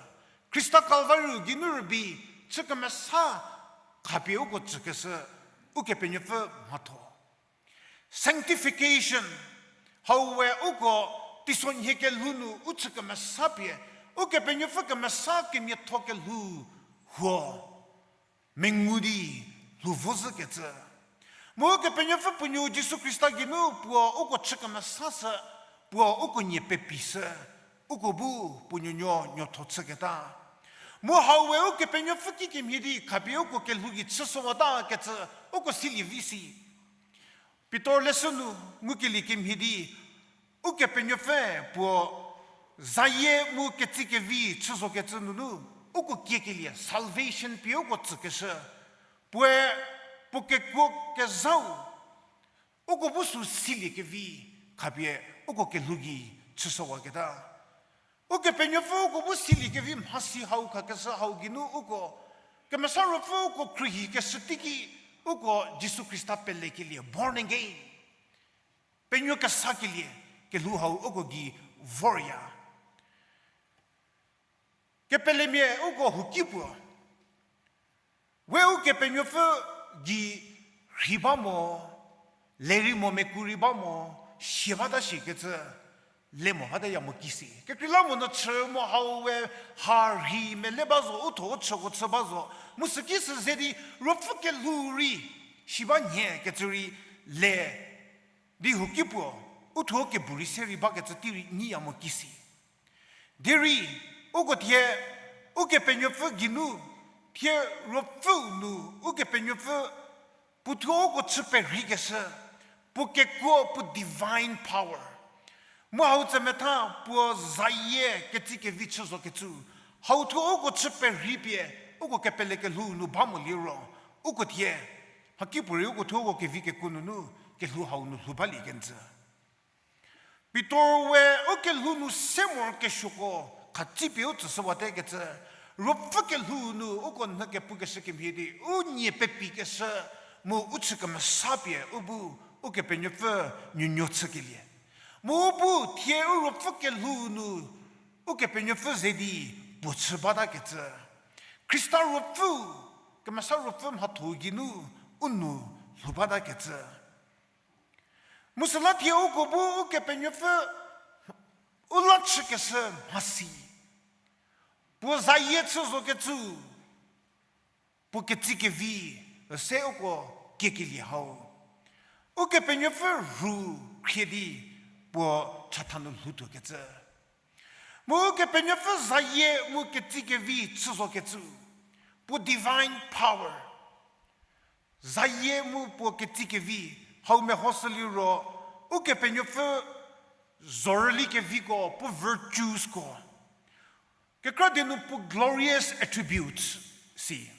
Khrista Calvary-u geinu rübei chü kemesa khapie uko tsükeshü, Ukepenuopfü mhatho. Sanctification, hau we uko teisonhie kelhou nu u chü kemesa pie, Ukepenuopfü kemesa kemiatho kelhou huo mengu di lhou vozhükecü. Mu Ukepenuopfü puo nuo Jisu Khrista geinu puo uko chü kemesashü, puo uko nie pepishü, uko bu puo nuonuo nuotho chüketa. Mu hau we Ukepenuopfü kikemhie di khapie uko kelhou gei chüshüwata kecü uko silie vi si. Pitor leshü nu ngukelie kemhie di, Ukepenuopfü puo zayie mu ketsie kevi chü zokecü nunu, uko kiekelie salvation pie uko tsükeshü, puoe puo kekuo kezhau uko bu sü siliekevi, khapie uko kelhou gei chüshüwaketa. Ukepenuopfü uko bu siliekevi mhasi hau khakeshü hau geinu uko, Kemesa Ruopfü uko khruohikeshü teiki, uko Jisu Khrista pelekelie, born again, penuo kesakelie, kelhou hau uko gei vorya. Kepelemia uko huki puo, we Ukepenuopfü gei rhei ba mo, lerei mo meku rei ba mo, sie bata shikecü, le mo bata ya mo kisi. Kekreilamonyü chü mo hau we ha rhei mele ba zo, u tho u chüko chü ba zo. Mu süki sü ze di Ruopfü kelhou rei, si ba nhie kecü rei le di huki puo, u thuo kebu rei se rei bakecü tei rei nyiya mo kisi. Derei, uko thie, Ukepenuopfü geinu, thie Ruopfüu nu, Ukepenuopfü, puo thuo uko chü perheikeshü, puo kekuo, puo divine power. Mu hau tsemetha puo zayie ketsekevi chü zokecü, hau thuo uko chü perheipie, uko kepele kelhou nu ba mo liro, uko thie, haki puorei uko thuo uko kevi kekuo nunu, kelhou hau nu lhou balie kenjü. Pitor we u kelhou nu se morokesuoko khatsipie u tsüshüwate kecü, Ruopfü kelhou nu uko nhü kepukeshü kemhie di, u nie pepikeshü, mu u chü kemesapie u bu, Ukepenuopfü nuonuo chükelie. Mu u bu thie u Ruopfü kelhou nu, Ukepenuopfü ze di puo chü bata kecü. Khrista Ruopfü, Kemesa Ruopfü mhatho geinu, u nu lhou bata kecü. Mu süla thie uko bu Ukepenuopfü u la chükeshü mhasi. Puo zayie chü zokecü, puo ketsekevi, se uko kiekelie hau. Ukepenuopfü rhu khrie di puo chatha nu lhoutuokecü. Mu Ukepenuopfü zayie mu ketsekevi chü zokecü, puo divine power. Zayie mu puo ketsekevi, hau mehoshü liro, Ukepenuopfü zhorüli keviko, puo virtuesko. Kekra die nu puo glorious attributes si.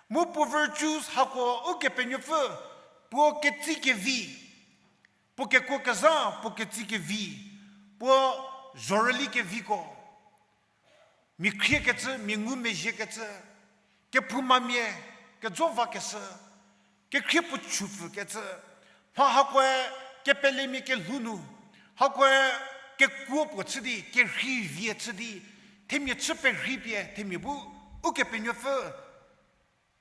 Mu puo virtues hako Ukepenuopfü, puo ketsekevi, puo kekuo kezha, puo ketsekevi, puo zhorüli keviko. Mia khriekecü, mia ngumezhiekecü, kephoumamia, kejovakeshü, kekhrie puo chupfükecü, mha hakoe kepelemia kelhou nu, hakoe kekuo puo chü di, kerhei vie chü di, themia chü perheipie, themia bu, Ukepenuopfü,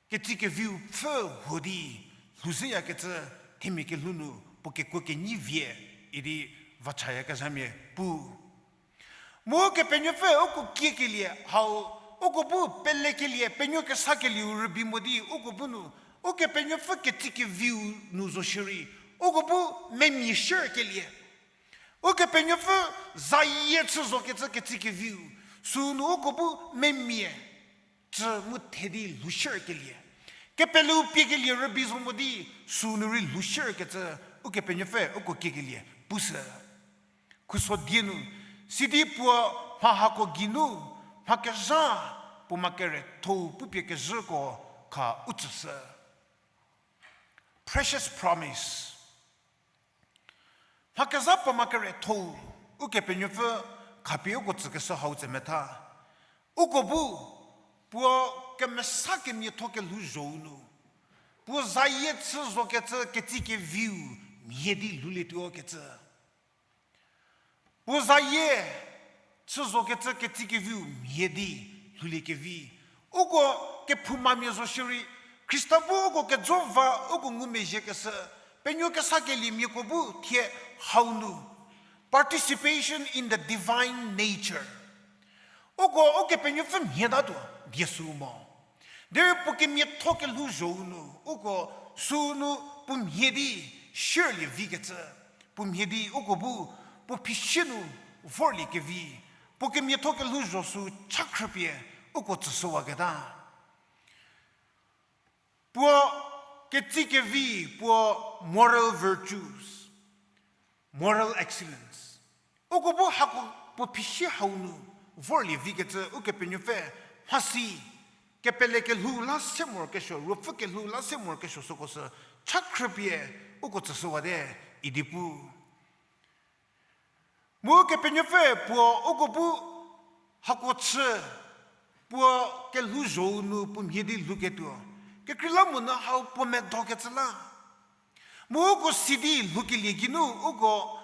ketsekeviu pfhü huo di, lhouzhüyakecü, themia kelhou nu, puo kekuo kenyi vie, idi vachayakezhamia pu. Mu Ukepenuopfü uko kiekelie hau, uko bu pelekelie, penuo kesakelieu rübei mo di, uko bu nu, Ukepenuopfü ketsekeviu nu zo shierei, uko bu memia shierkelie. Ukepenuopfü zayie chü zokecü ketsekeviu, sünu uko bu memia cü mu the di lhou shierkelie. Kepeleu piekelie rübei zo mo di, sünu rei lhou shierkecü, Ukepenuopfü uko kiekelie pushü. Khuso die nu, sidi puo mha hako geinu, mha kezha, puo mha kerethou pupie kezhüko kha u tsüshü. Precious promise. Mha kezha puo mha kerethou, Ukepenuopfü khapie uko tsükeshü hau tsemetha. Uko bu, puo kemesa kemiatho kelhou zhou nu, puo zayie chü zokecü ketsekeviu mhie di lhoulietuokecü. Puo zayie chü zokecü ketsekeviu mhie di lhouliekevi. Uko kephoumamia zo shierei, Khrista bu uko kejo va uko ngumezhiekeshü, penuo kesakeliemiako bu thie hau nu, participation in the divine nature. Uko Ukepenuopfü mhie tatuo, die süu mo. Derei puo kemiatho kelhou zhou nu, uko sünu puo mhie di shierlie vikecü, puo mhie di uko bu, puo phichie nu vorlie kevi, puo kemiatho kelhou zho sü chakhrüpie uko tsüshüwaketa. Puo ketsekevi, puo moral virtues, moral excellence. Uko bu hako puo phichie hau nu vorlie vikecü Ukepenuopfü mhasi, kepele kelhou la se morokesuo, ruopfü kelhou la se morokesuo süko sü chakhrüpie uko tsüshüwate idi pu. Mu Kepenuopfü puo uko bu hako chü, puo kelhouzhou nu puo mhie di lhouketuo. Kekreilamonyü hau puo medokecü la. Mu uko sidi lhoukelie geinu uko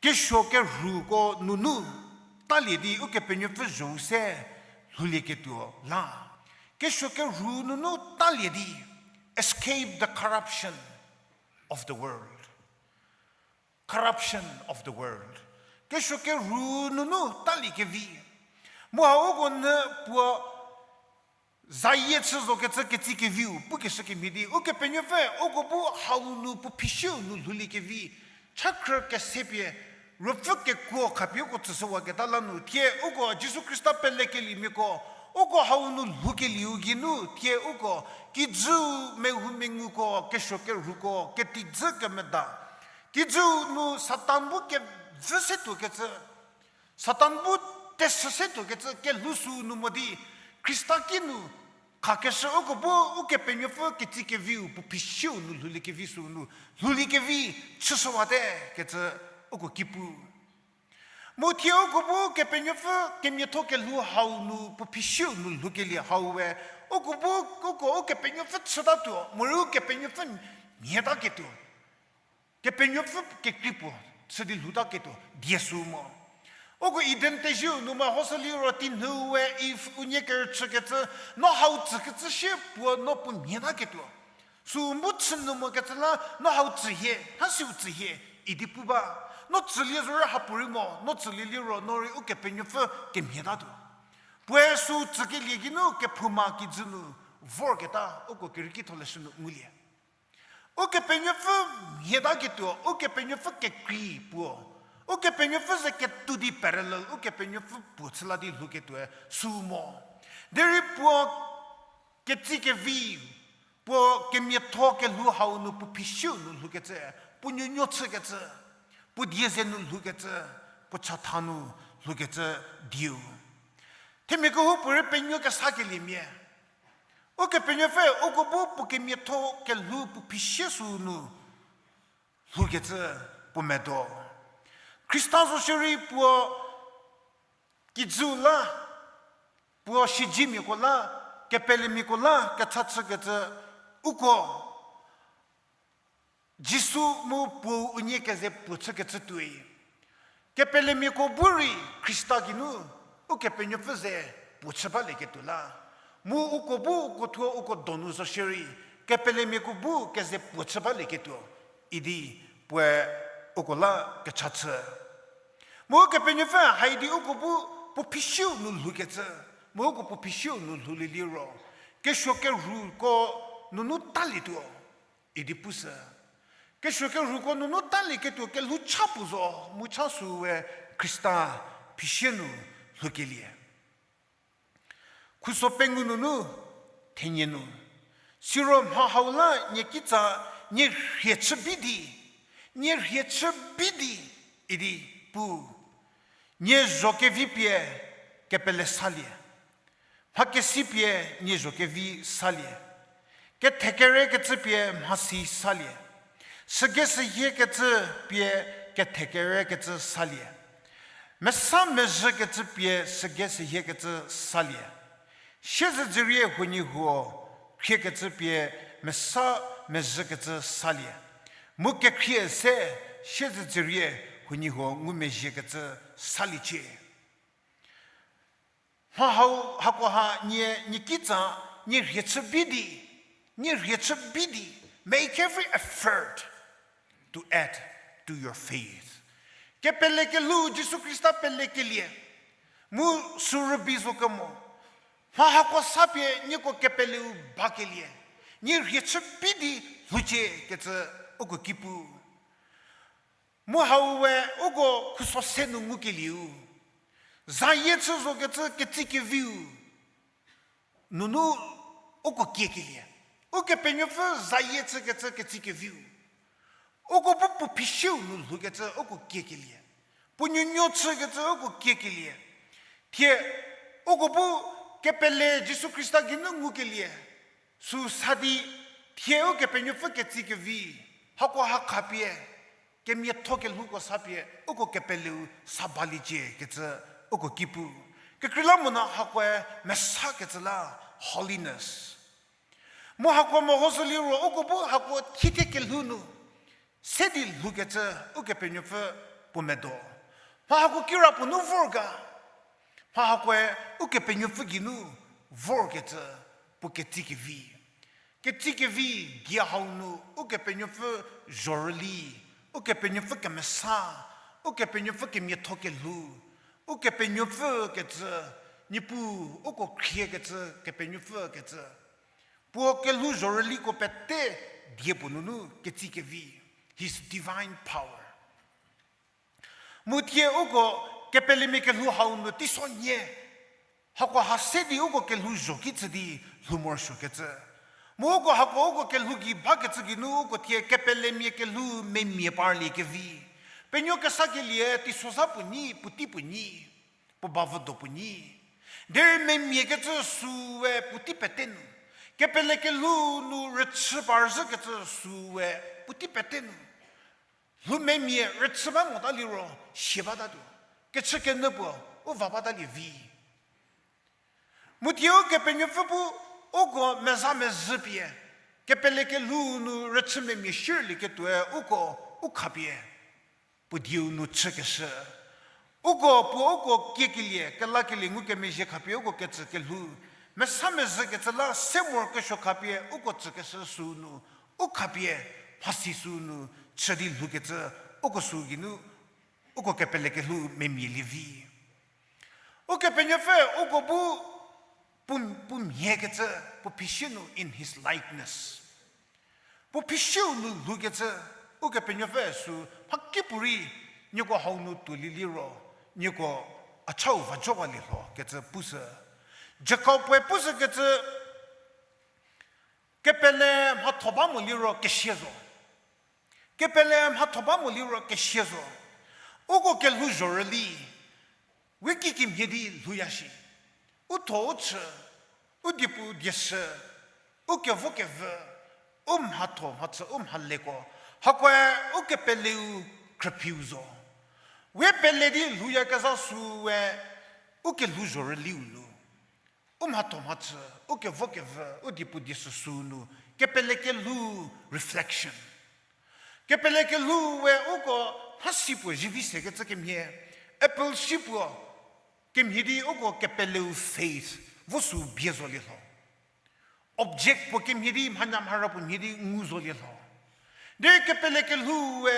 kesuo kerhuko nunu talie di Ukepenuopfü zhou se lhoulieketuo la. Kesuo kerhu nunu talie di escape the corruption of the world. Corruption of the world. Kesuo kerhu nunu talie kevi. Mu hau uko nyü puo zayie chü zokecü ketsi keviu pukeshü kemhie di, Ukepenuopfü uko bu hau nu puo phisieu nu lhoulie kevi, chakhrü kesepie, ruopfü kekuo khapie uko tsüshüwaketa la nu, thie uko Jisu Khrista pelekeliemiako, uko hau nu lhoukelieu geinu, thie uko kijüu mehoumenguko, kesuo kerhuko, ketijü kemeda, kijüu nu Satan bu kevü se tuokecü, Satan bu tesü se tuokecü kelhou süu nu mo di, Khrista kinu khakeshü uko bu Ukepenuopfü ketsi keviu puo phisieu nu lhoulie kevi süu nu, lhoulie kevi chüshüwate kecü uko ki pu. Mu thie uko bu Kepenuopfü kemiatho kelhou hau nu puo phisieu nu lhoukelie hau we, uko bu, uko Ukepenuopfü chütatuo, morei Ukepenuopfü mhietaketuo. Kepenuopfü kekrei puo chü di lhoutaketuo die süu mo. Uko Eden tezieu nu mehoshü liro tinhüu we Iv unie kerüchükecü, no hau tsükecü shie puo no puo mhietaketuo. Süu bu chü nu mokecü la, no hau tsü hie, hasiu tsü hie, idi pu ba. No tsülie zorei hapuorei mo, no tsülie liro no rei Ukepenuopfü kemhietatuo. Puoe süu tsükelie geinu kephouma kijü nu vorketa uko Kerekitholeshü nu ngulie. Ukepenuopfü mhietaketuo, Ukepenuopfü kekrei puo, Ukepenuopfü ze ketou di parallel, Ukepenuopfü puo chü la di lhouketuoe süu mo. Derei puo ketsi kevi, puo kemiatho kelhou hau nu puo phisieu nu lhoukecü, puo nuonuo chükecü, puo die ze nu lhoukecü, puo chatha nu lhoukecü dieu. Themia kehoupuorei penuo kesakeliemia, Ukepenuopfü uko bu puo kemiatho kelhou puo phisie süu nu lhoukecü puo medo. Khrista zo shierei puo kijüu la, puo siedzemiako la, kepelemiako la kecha chükecü uko Jisu mu puou unie keze puo chükecü tuoi. Kepelemiako bu rei Khrista geinu Ukepenuopfü ze puo chü balieketuo la. Mu uko bu uko thuo uko donu zo shierei, kepelemiako bu keze puo chü balieketuo idi puoe uko la kecha chü. Mu Kepenuopfü haidi uko bu puo phisieu nu lhoukecü, mu uko puo phisieu nu lhoulie liro, kesuo kerhuko nunu talietuo idi pushü. Kesuo kerhuko nunu talieketuo kelhou cha puo zo, mu cha süu we Khrista phisie nu lhoukelie. Khuso pengou nunu thenie nu, siro mha hau la nie kitsa, nie rhie chü bi di, nie rhie chü bi di idi pu. Nie zho kevi pie kepele salie, mha kesi pie nie zho kevi salie, kethekerekecü pie mhasi salie, sügei sühiekecü pie kethekerekecü salie, mesa mezhükecü pie sügei sühiekecü salie, siezedzürie huoniehuo khriekecü pie mesa mezhükecü salie, mu kekhrie se siezedzürie huoniehuo ngumezhiekecü saliecie. Mha hau hakoha nie, nie kitsa, nie rhie chü bi di, nie rhie chü bi di, make every effort to add to your faith. Kepele kelhou Jisu Khrista pelekelie, mu sü rübei zo kemo, mha hako sa pie nieko kepeleu bakelie, nie rhie chü bi di lhoucie kecü uko ki pu. Mu hau we uko khuso se nu ngukelieu, zayie chü zokecü ketsi keviu nunu uko kiekelie. Ukepenuopfü zayie chükecü ketsi keviu, uko bu puo phisieu nu lhoukecü uko kiekelie. Puo nuonuo chükecü uko kiekelie. Thie uko bu kepele Jisu Khrista geinu ngukelie. Sü sa di thie Ukepenuopfü ketsi kevi, hako ha khapie kemiatho kelhouko sa pie uko kepeleu sa baliecie kecü uko ki pu. Kekreilamonyü hakoe mesakecü la holiness. Mu hako mehoshü liro uko bu hako thithie kelhou nu se di lhoukecü Ukepenuopfü puo medo. Mha hako kirapuo nu vor ga. Mha hakoe Ukepenuopfü geinu vorkecü puo ketsi kevi. Ketsi kevi die hau nu Ukepenuopfü zhorüli, Ukepenuopfü kemesa, Ukepenuopfü kemiatho kelhou, Ukepenuopfü kecü, Niepuu uko khriekecü, Kepenuopfü kecü. Puo kelhou zhorüliko pete die puo nunu ketsi kevi, his divine power. Mu thie uko kepelemia kelhou hau nu teiso nie. Hako ha se di uko kelhou zho ki chü di lhou morosuokecü. Mu uko hako uko kelhou gei bakecü geinu uko thie kepelemia kelhou memia parlie kevi. Penuo kesakelie teisozha puo nyi, puotei puo nyi, puo bavüdo puo nyi. Derei memiakecü süu we puotei pete nu. Kepele kelhou nu rüchü parzhükecü süu we puotei pete nu. Lhou memia rüchü ba mota liro, sie batatuo. Kechükenyü puo, u va batalie vi. Mu thie Ukepenuopfü bu, uko meza mezhü pie, kepele kelhou nu rüchü memia shierlieketuoe uko, u khapie puo dieu nu chükeshü. Uko puo uko kiekelie, kelakelie ngukemezhie khapie uko kecü kelhou. Mesa mezhükecü la se morokesuo khapie uko tsükeshü süu nu, u khapie mhasi süu nu chü di lhoukecü uko süu geinu, uko kepele kelhou memia lievi. Ukepenuopfü uko bu puo, puo mhiekecü, puo phisie nu in his likeness. Puo phisieu nu lhoukecü, Ukepenuopfü süu mhakipuorei, nieko hau nu tuolie liro, nieko a chau va jowalie lho kecü pushü. Jakob-e pushükecü, kepele mhatho ba mo liro kesia zo. Kepele mhatho ba mo liro kesia zo. Uko kelhou zhorüli, we kikemhie di lhouya shi. U tho u chü, u diepu dieshü, u kevo kevü, u mhatho mhachü u mhaleko, hakoe u kepeleu khrüphiu zo. We pele di lhouyakezha süu we u kelhou zhorüliu nu. U mhatho mhachü, u kevo kevü, u diepu dieshü süu nu, kepele kelhou reflection. Kepele kelhou we uko mhasi puo zivi sekecü kemhie, apple si puo kemhie di uko kepeleu faith, vo süu bie zolie lho. Object puo kemhie di, mhanya mhara puo mhie di ngu zolie lho. Derei kepele kelhou we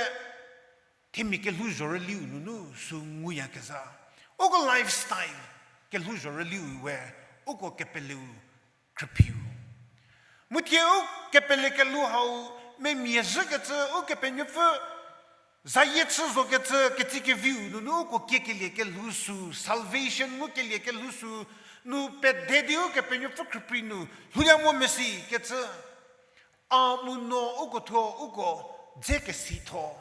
themia kelhou zhorüliu nunu süu nguyakezha. Uko lifestyle, kelhou zhorüliu we, uko kepeleu khrüphiu. Mu thie u kepele kelhou hau, memia zhükecü, Ukepenuopfü zayie chü zokecü, ketsi keviu nunu uko kiekelie kelhou süu, salvation ngukelie kelhou süu, nu pede di Ukepenuopfü khrüprei nu lhouya mo mesi kecü. A mu no uko thuo uko dze kesitho.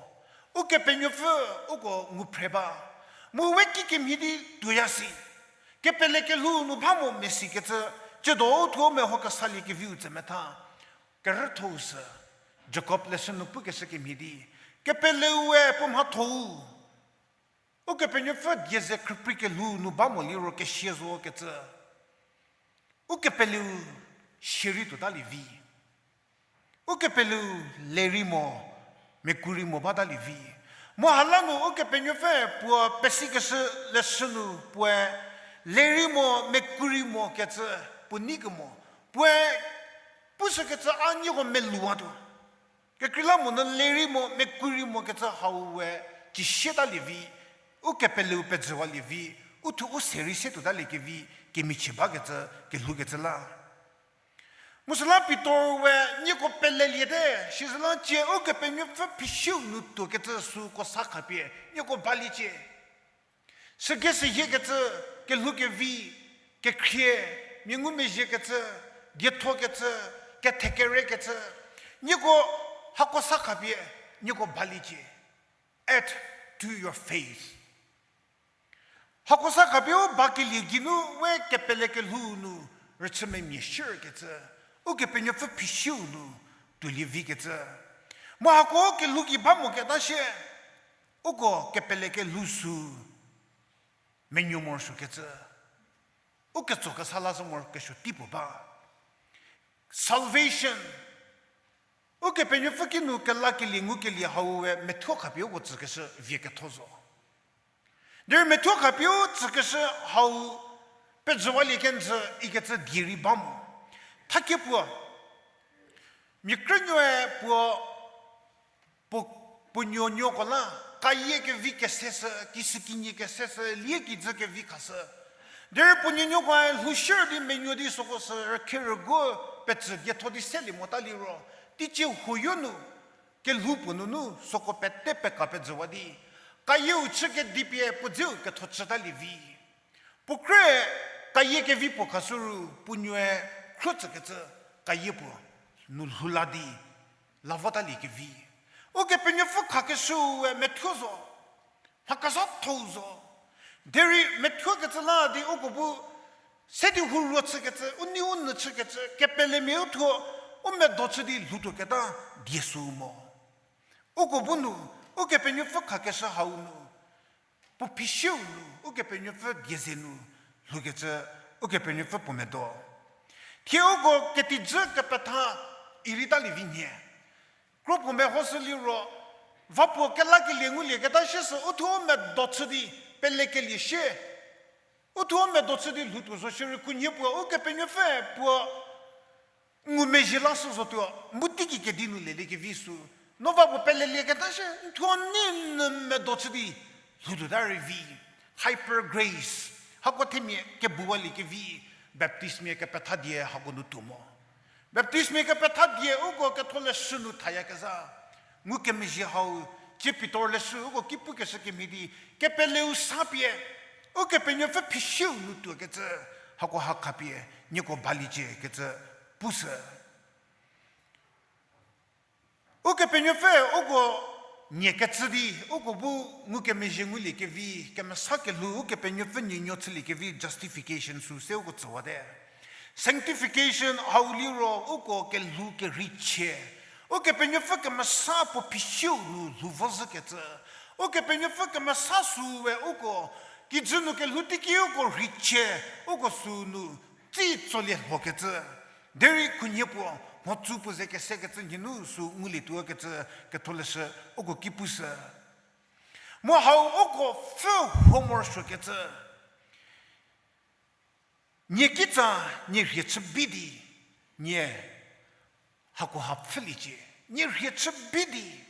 Ukepenuopfü uko ngu phre ba. Mu we kikemhie di tuoya si. Kepele kelhou nu ba mo mesi kecü, tsiedo u thuo meho kesalie keviu tse metha. Kerüthou sü, Jakob leshü nu pukeshü kemhie di, kepeleu we puo mhathou. Ukepenuopfü die ze khrüprei kelhou nu ba mo liro kesia zo kecü. Ukepeleu sierei tuotalie vi. Ukepeleu lerei mo, mekuri mo batalie vi. Mu hala nu Ukepenuopfü puo pesikeshü leshü nu puoe lerei mo, mekuri mo kecü puo nei kemo. Puoe pushükecü a nieko meluwatuo. Kekreilamonyü lerei mo, mekuri mo kecü hau we cisietalie vi, ukepeleu pejüwalie vi, u thuo u se rei se tuotalie kevi, kemichie bakecü, kelhoukecü la. Mu süla Pitor we nieko peleliete, sizüla cie Ukepenuopfü phisieu nu tuokecü süko sa khapie, nieko baliecie. Sügei sehiekecü, kelhou kevi, kekhrie, mia ngumezhiekecü, diethokecü, kethekerekecü, nieko hako sa khapie, nieko baliecie. Add to your faith. Hako sa khapie u bakelie geinu we kepele kelhou nu rüchü memia shierkecü, Ukepenuopfü phisieu nu tuolie vikecü. Mu hako kelhou gei ba moketa shie, uko kepele kelhou sü menuo morosuokecü, u ketso kesa la zü morokesuo tei puo ba. Salvation, Ukepenuopfü kinu kelakelie ngukelie hau we methuo khapie uko tsükeshü vie ketho zo. Derei methuo khapie u tsükeshü hau pejüwalie kenjü ikecü die rei ba mo. Thakie puo, mia krünuoe puo, puo, puo nuonuoko la, kayie kevi keseshü, kisükinyi keseshü, lie kijü kevi khashü. Derei puo nuonuokoe lhou shierei di menuo di süko sü rükhe rügu pecü dietho di selie mota liro, teicie huoyo nu, kelhou puo nunu süko pete peka pejüwa di, kayieu chü kedipie puo dzeu ketho chütalie vi. Puo krü kayie kevi puo khashü ru puo nuoe khro tsükecü kayie puo nu lhou la di, la votalie kevi. Ukepenuopfü khakeshüe methuo zo, mha kezhatho-u zo. Derei methuokecü la di uko bu se di huruo chükecü, u nei u nyü chükecü, kepelemia u thuo, u medo chü di lhoutuoketa die süu mo. Uko bu nu, Ukepenuopfü khakeshü hau nu, puo phisieu nu, Ukepenuopfü die ze nu lhoukecü, Ukepenuopfü puo medo. Thie uko ketijü kepetha irei talie vi nhie. Kro puo mehoshü liro, va puo kelakelie ngulieketa shie sü, u thuo u medo chü di pelekelie shie. U thuo u medo chü di lhoutuo zo shierei khunhie puo, Ukepenuopfü puo ngumezhie lashü zotuo, mu teigei kedi nu lelie kevi sü. No va puo pelelieketa shie, n thuo nei nyü medo chü di lhoutuota rei vi. Hyper grace. Hako themia kebuwalie kevi, Baptistmia kepetha die hako nu tuo mo. Baptistmia kepetha die uko ketholeshü nu thayakezha. Ngukemezhie hau, tsie Pitor leshü uko ki pukeshü kemhie di, kepeleu sa pie, Ukepenuopfü phisieu nu tuokecü, hako ha khapie, nieko baliecie kecü, pushü. Ukepenuopfü uko nie kecü di, uko bu ngukemezhie ngulie kevi, kemesa kelhou Ukepenuopfü nuonuo chülie kevi justification sü se uko tsüwate. Sanctification hau liro uko kelhou kerichie. Ukepenuopfü kemesa puo phisieu nu lhou vozhükecü. Ukepenuopfü kemesa süu we uko, kijü nu kelhou teiki uko rheichie, uko süu nu tsi tsolie lhokecü. Derei khunhie puo, mhodzü puo ze kesekecü nhie nu sü ngulietuo kecü, ketholeshü uko ki pushü. Mu hau uko pfhü huo morosuokecü. Nie kitsa, nie rhie chü bi di, nie hako ha pfhüliecie, nie rhie chü bi di.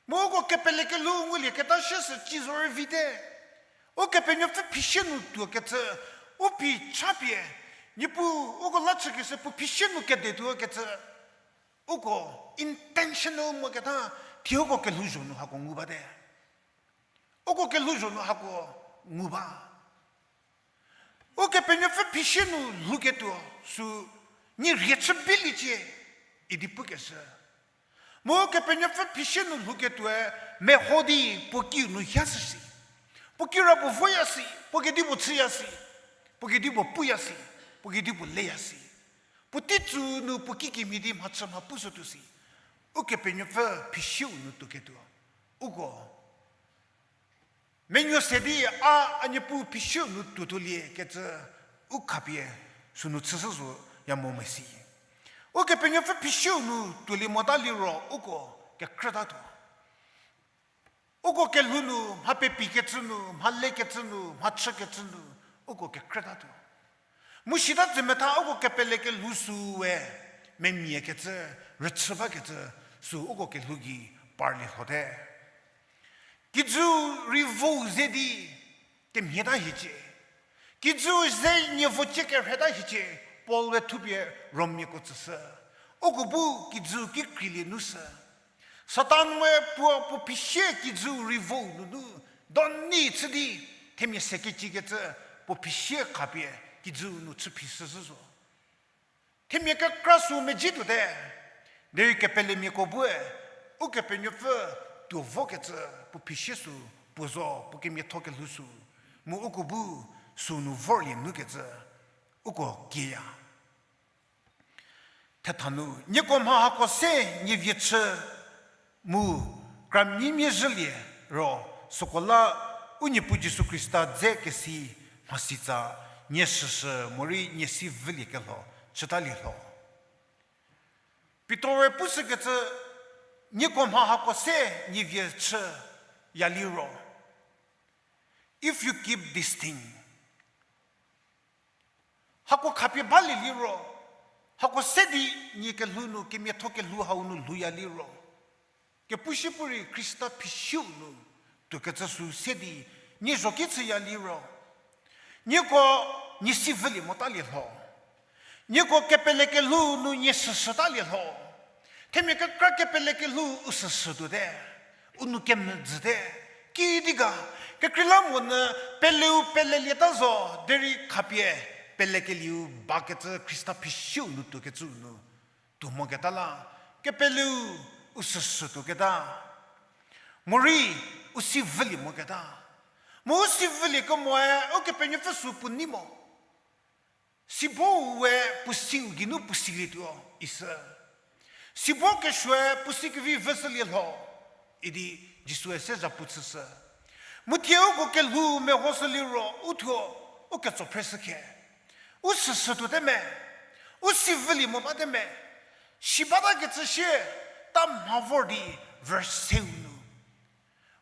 Mu uko kepelekelhou ngulieketa shie sü ci zorei vite. Ukepenuopfü phisie nu tuokecü, u phi cha pie, Niepuu uko la chükeshü puo phisie nu kedetuo kecü. Uko intentional moketa, thie uko kelhouzho nu hako ngu bate. Uko kelhouzho nu hako ngu ba. Ukepenuopfü phisie nu lhouketuo sü, nie rhie chü biliecie, idi pukeshü. Mu Ukepenuopfü phisie nu lhouketuoe meho di puo kiu nu hia shü si. Puo kira puo voya si, puo kedipuo chüya si, puo kedipuo puya si, puo kedipuo leya si. Puo teitsu nu puo kikemhie di mhachü mha pushütuo si. Ukepenuopfü phisieu nu tuoketuo. Uko menuo se di a, a Niepuu phisieu nu tuotuolie kecü u khapie sünu chüshü zoya mo mesi. Ukepenuopfü phisieu nu tuolie mota liro uko kekrütatuo. Uko kelhou nu, mha pepikecü nu, mha lekecü nu, mha chükecü nu, uko kekrütatuo. Mu sita tsemetha uko kepelekelhou süu we, memiakecü, rüchü bakecü, sü uko kelhou gei parlie lhote. Kijü rei vou ze di kemhieta hiecie. Kijü ze nie vocie kerheta hiecie, Paul-e thupie Rommiako tsüshü. Uko bu kijü kikreilie nu sü. Satan we puo, puo phisie kijü rei vou nunu, doni chü di, themia se kecikecü, puo phisie khapie kijü nu chü phi shüzhü zo. Themia kekra sü medzi tuote. Derei kepelemiako bue, Ukepenuopfü tuo vokecü puo phisie sü, puo zo puo kemiatho kelhou sü, mu uko bu sünu vorlie nu kecü, uko kieya. Thetha nu, nieko mha hako se nie vie chü mu kramia mia zhülie, ro, süko la u Niepuu Jisu Khrista dze kesi mhasitsa, nie shüshü morei nie si vüliekelho chütalie lho. Pitor-e pushükecü, nieko mha hako se nie vie chüya liro, if you keep this thing, hako khapie balie liro, hako se di nie kelhou nu, kemiatho kelhou hau nu lhouya liro, kepushü pu rei Khrista phisiu nu tuokecü sü se di nie zhoki chüya liro, nieko nie si vülie motalie lho. Nieko kepele kelhou nu nie shüshütalie lho. Themia kekra kepele kelhou u shüshütuote, u nou kemedzüte. Kidi ga, kekreilamonyü peleu pelelieta zo, derei khapie pelekelieu bakecü Khrista phisiu nu tuokecü nu tuo moketa la, kepeleu u shüshütuoketa. Morei u si vülie moketa. Mu u si vülie kemoe Ukepenuopfü sü puo nei mo. Sibo we puo siu geinu puo silietuo isü. Sibo kesuoe puo si kevi vüshülie lho, idi Jisue se zhapu chüshü. Mu thie uko kelhou mehoshü liro u thuo u ketso phreshükhe. U shüshütuote me, u si vülie mo bate me, si batakecü sie, ta mha vor di verse seu nu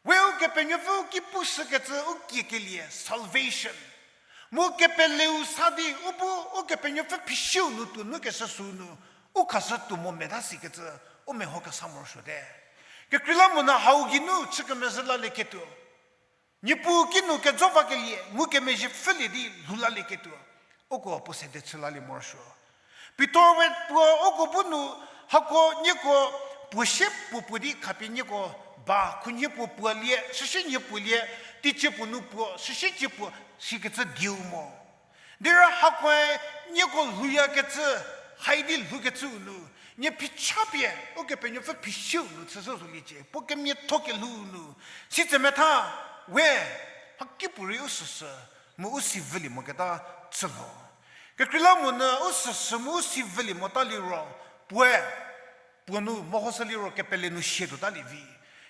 we Ukepenuopfü u ki pushükecü u kiekelie salvation. Mu kepeleu sa di u bu Ukepenuopfü phisiu nu tuo nukeshü sü nu, u khashü tuo mo meta sikecü u meho kesa morosuote. Kekreilamonyü hau geinu chü kemezhü lalieketuo, Niepuu kinu kejo vakelie ngukemezhie pfhülie di lhou lalieketuo, uko puo sede chü lalie morosuo. Pitor we puo uko bu nu, hako nieko puo sie puo puo di khapie nieko ba, khunhie puo puo lie, süsie nhie puo lie, teicie puo nu puo, süsie cie puo, sikecü dieu mo. Derei hakoe nieko lhouyakecü, hai di lhoukecüu nu, nie phichapie Ukepenuopfü phisiu nu chüshü zoliecie, puo kemiatho kelhou nu, sitse metha, we, mhakipuorei u shüshü, mu u si vülie moketa chü lho. Kekreilamonyü u shüshü mu u si vülie mota liro, puoe, puo nu mehoshü liro kepele nu sie tuotalie vi.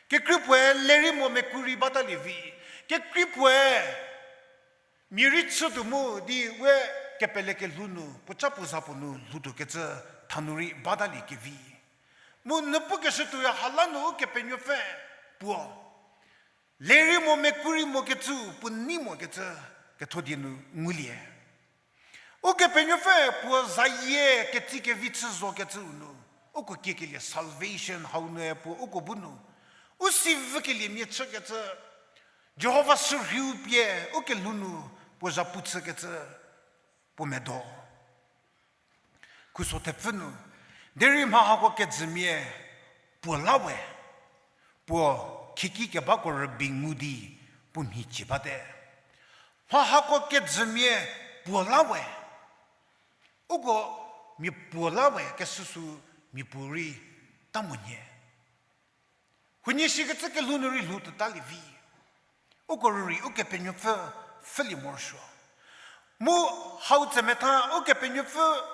Kekrei puoe lerei mo meku rei batalie vi. Kekrei puoe mia rei chütuo mu di we kepele kelhou nu, puo ca puo za puo nu lhoutuokecü thanu rei batalie kevi. Mu nupukeshü tuoya hala nu Ukepenuopfü puo lerei mo meku rei mokecü puo nei mokecü kethodie nu ngulie. Ukepenuopfü puo zayie ketsi kevi chü zokecüu nu, uko kiekelie salvation hau nue puo uko bu nu, u si vükeliemia chükecü, Jihova sürhiu pie u kelhou nu puo zhapu chükecü, puo medo. Khuso thepfü nu, derei mha hako kejümia puo la we, puo khieki kebako rübei ngu di puo mhicie bate. Mha hako kejümia puo la we, uko mia puo la we kesüsü mia puorei ta monyü. Huoniesikecü kelhou nu rei lhou tuotalie vi. Uko rürei Ukepenuopfü pfhülie morosuo. Mu hau tsemetha Ukepenuopfü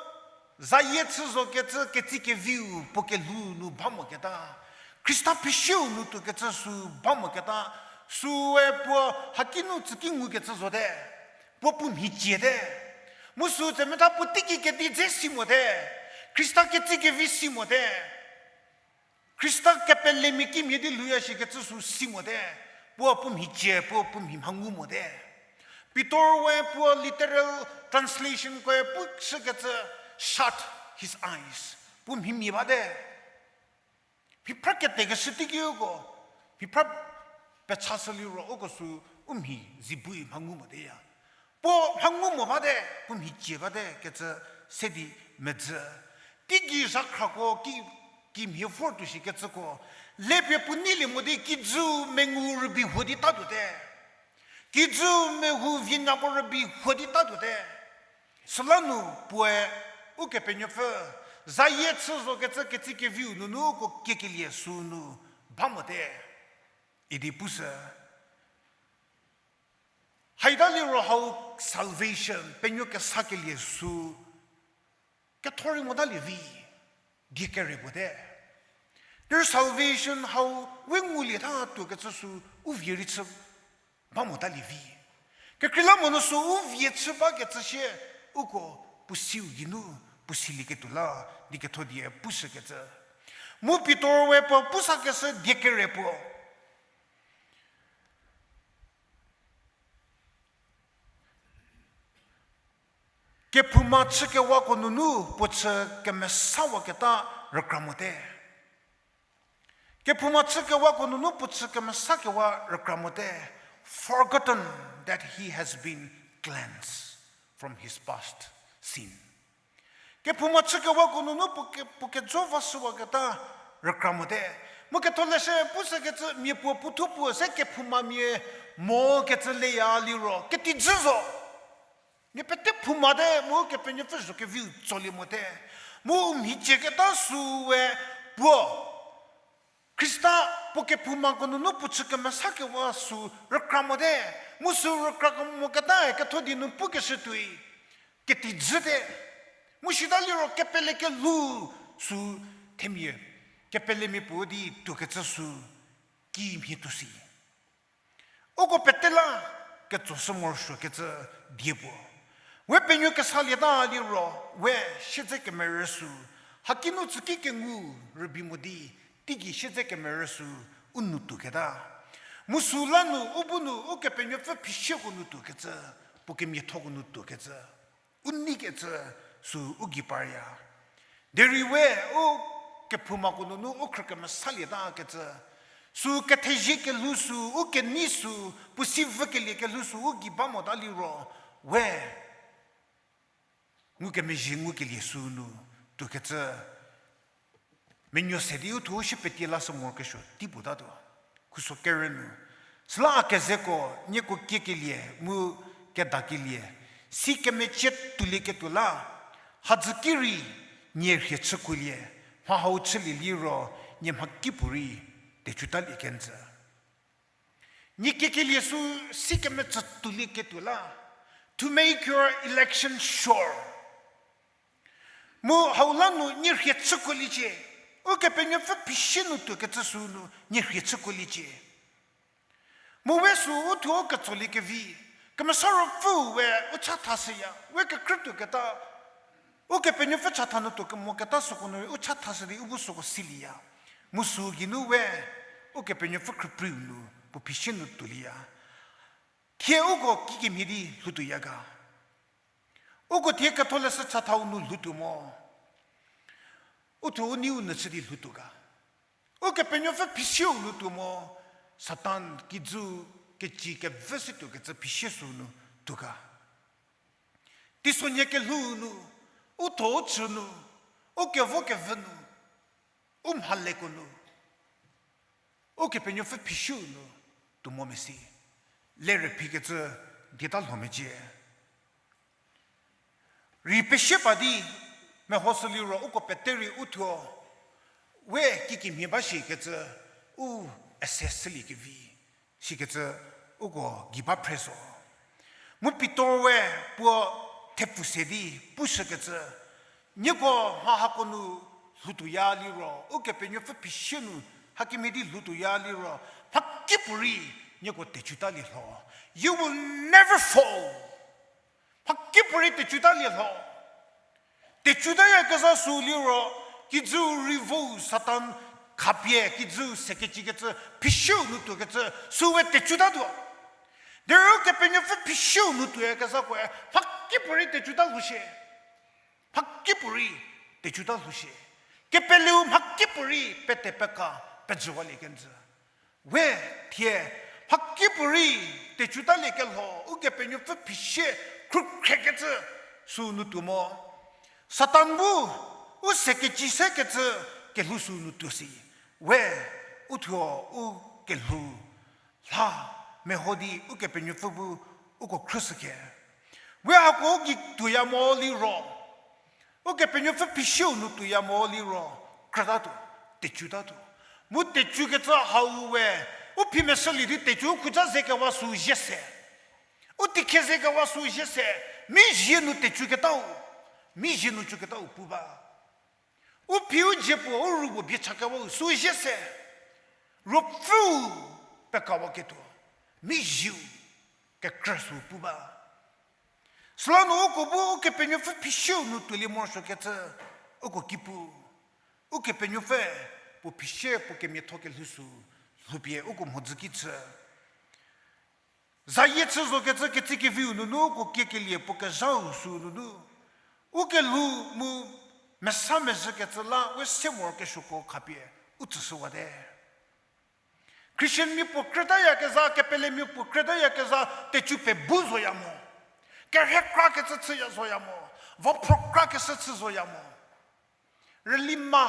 zayie chü zokecü ketsi keviu puo kelhou nu ba moketa, Khrista phisiu nu tuokecü sü ba moketa, süe puo haki nu tsüki ngukecü zote, puo puo mhiciete. Mu sü tsemetha puo teiki kedi dze si mote, Khrista ketsi kevi si mote. Khrista kepelemia kimhie di lhouya shikecü sü si mote, puo puo mhicie, puo puo mhi mhangu mote. Pitor we puo literal translation koe pushükecü, shut his eyes, puo mhi mia bate. Mhi phra ketekeshü teiki uko, mhi phra pechashü liro uko sü u mhi zibu mhangu moteya. Puo mhangu mo bate, puo mhicie bate kecü se di medzü. Teigei zhakhrako ki, kimhie vor tuo shikecüko, lepie puo neilie mo di kijü mengu rübei huo di tatuote. Kijü mehou vienyako rübei huo di tatuote. Süla nu puoe Ukepenuopfü zayie chü zokecü ketsi keviu nunu uko kiekelie sü nu ba mote, idi pushü. Haita liro hau salvation, penuo kesakelie sü ketho rei motalie vi, die kere puote. Derei salvation hau we ngulie tha tuokecü sü u vie rei chü ba motalie vi. Kekreilamonyü sü u vie chü bakecü shie, uko puo siu geinu, puo silieketuo la, di ketho die pushükecü. Mu Pitor we puo pusakeshü die kere puo. Kephouma chükewako nunu puo chü kemesawaketa rükra mote. Kephouma chükewako nunu puo chü kemesakewa rükra mote. Forgotten that he has been cleansed from his past sin. Kephouma chükewako nunu puo ke-, puo kejo vashüwaketa rükra mote. Mu ketholeshü pushükecü mia puo puothuo puo se kephoumamia mokecü leya liro ketijü zo. Mia pete phoumate mu Kepenuopfü zho keviu tsolie mote. Mu u mhicieketa süu we puo Khrista puo kephoumako nunu puo chü kemesakewa sü rükra mote. Mu sü rükra moketae ketho die nu pukeshü tuoi ketijüte. Mu sita liro kepele kelhou sü themia kepelemia puo di tuokecü sü kimhie tuo si. Uko pete la ketsoshü morosuokecü die puo. We penuo kesalieta liro, we siedze kemerü sü, hakinu tsüki kengu rübei mo di, teigei siedze kemerü sü u nou tuoketa. Mu sü la nu u bu nu Ukepenuopfü phisieko nu tuokecü, puo kemiathoko nu tuokecü u neikecü sü u gei parya. Derei we u kephoumako nunu u khrü kemesalieta kecü, sü kethezie kelhou sü, u kenei sü, puo si vükelie kelhou sü u gei ba mota liro, we ngukemezhie ngukelie sü nu tuokecü menuo se di u thuo u shie petie lashü morokesuo tei puotatuo. Khuso kerü nu, süla a kezeko nieko kiekelie mu kedakelie, si kemecie tuolieketuo la, hadzü ki rei nie rhie chükuolie, mha hau chülie liro nie mhakipuorei tecuotalie kenjü. Nie kiekelie sü si kemecü tuolieketuo la, to make your election sure. Mu hau la nu nie rhie chükuoliecie, Ukepenuopfü phisie nu tuokecü sü nu nie rhie chükuoliecie. Mu we sü u thuo u ketsolie kevi, Kemesa Ruopfü we u chathashüya, we kekrütuoketa, Ukepenuopfü chatha nu tuo kemoketa süko nu rei u chathashü di u bu süko silieya. Mu sü geinu we Ukepenuopfü khrüpreiu nu puo phisie nu tuolieya. Thie uko kikemhie di lhoutuoya ga? Uko thie ketholeshü chathau nu lhoutuo mo, u thuo u neiu nyü chü di lhoutuo ga? Ukepenuopfü phisieu lhoutuo mo, Satan kijü keci kevü situokecü phisie sü nu tuo ga? Teisonhie kelhou nu, u thuo u chü nu, u kevo kevü nu, u mhaleko nu, Ukepenuopfü phisieu nu tuo mo mesi, le rüphi kecü dieta lho mecie. Rei pesie pa di mehoshü liro uko pete rei u thuo we kikemhie ba shikecü u assess chüliekevi shikecü uko gei ba phre zo. Mu Pitor we puo thepfu se di pushükecü, nieko mha hako nu lhoutuoya liro, Ukepenuopfü phisie nu hakemhie di lhoutuoya liro, mhakipuorei nieko tecuotalie lho. You will never fall. Mhakipuorei tecuotalie lho. Tecuotaya kezha sü liro, kijü rei vo Satan khapie kijü sekecikecü phisieu nu tuokecü sü we tecuotatuo. Derei Ukepenuopfü phisieu nu tuoyakezhakoe mhakipuorei tecuota lhou shie. Mhakipuorei tecuota lhou shie. Kepeleu mhakipuorei pete peka pejüwalie kenjü. We thie mhakipuorei tecuotalie kelho, Ukepenuopfü phisie khrukhrekecü sü nu tuo mo. Satan bu u sekeci sekecü kelhou sü nu tuo si. We u thuo u kelhou lha meho di Ukepenuopfü bu uko khrüshükhe. We hako u gei tuoya mo liro, Ukepenuopfü phisieu nu tuoya mo liro, krütatuo, tecuotatuo. Mu tecuokecü hau we, u phi meshülie di tecuo u khuja zekewa sü zie se. U tikhie zekewa sü zie se, mi zie nu tecuoketau, mi zie nu cuoketau pu ba. U phi u dzie puo, u ru puo bie chakewau sü zie se. Ruopfüu pekawaketuo, mizieu kekrü sü pu ba. Süla nu uko bu Ukepenuopfü phisieu nu tuolie morosuokecü, uko ki pu. Ukepenuopfü puo phisie puo kemiatho kelhou sü lhoupie uko mhodzü ki chü. Zayie chü zokecü ketsekeviu nunu uko kiekelie puo kezhau sü nunu, u kelhou mu mesa mezhükecü la we se morokesuoko khapie u tsüshüwate. Christianmia puo krütayakezha, kepelemia puo krütayakezha, tecu pebu zoya mo. Kerhekrakecü chüya zoya mo. Vaphro krakeshü chü zoya mo. Rüli ma,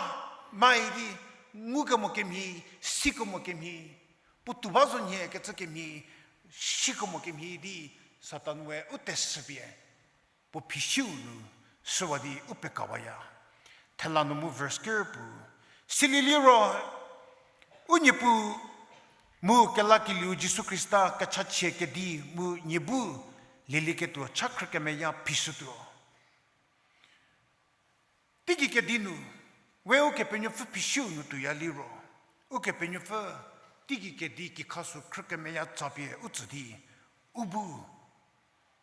mai di, ngukemo kemhie, sikemo kemhie, puotou ba zo nhie kecü kemhie, sikemo kemhie di, Satan we u tesüpie puo phisieu nu shüwa di u pekawaya. Thela nu mu verse ker pu, silieliro, u Niepuu mu kelakelieu Jisu Khrista kechachie kedi mu nie bu lelieketuo cha khrükemeya phishütuo. Teigei kedi nu, we Ukepenuopfü phisieu nu tuoya liro, Ukepenuopfü teigei kedi kikha sü khrükemeya tsapie u tsü di, u bu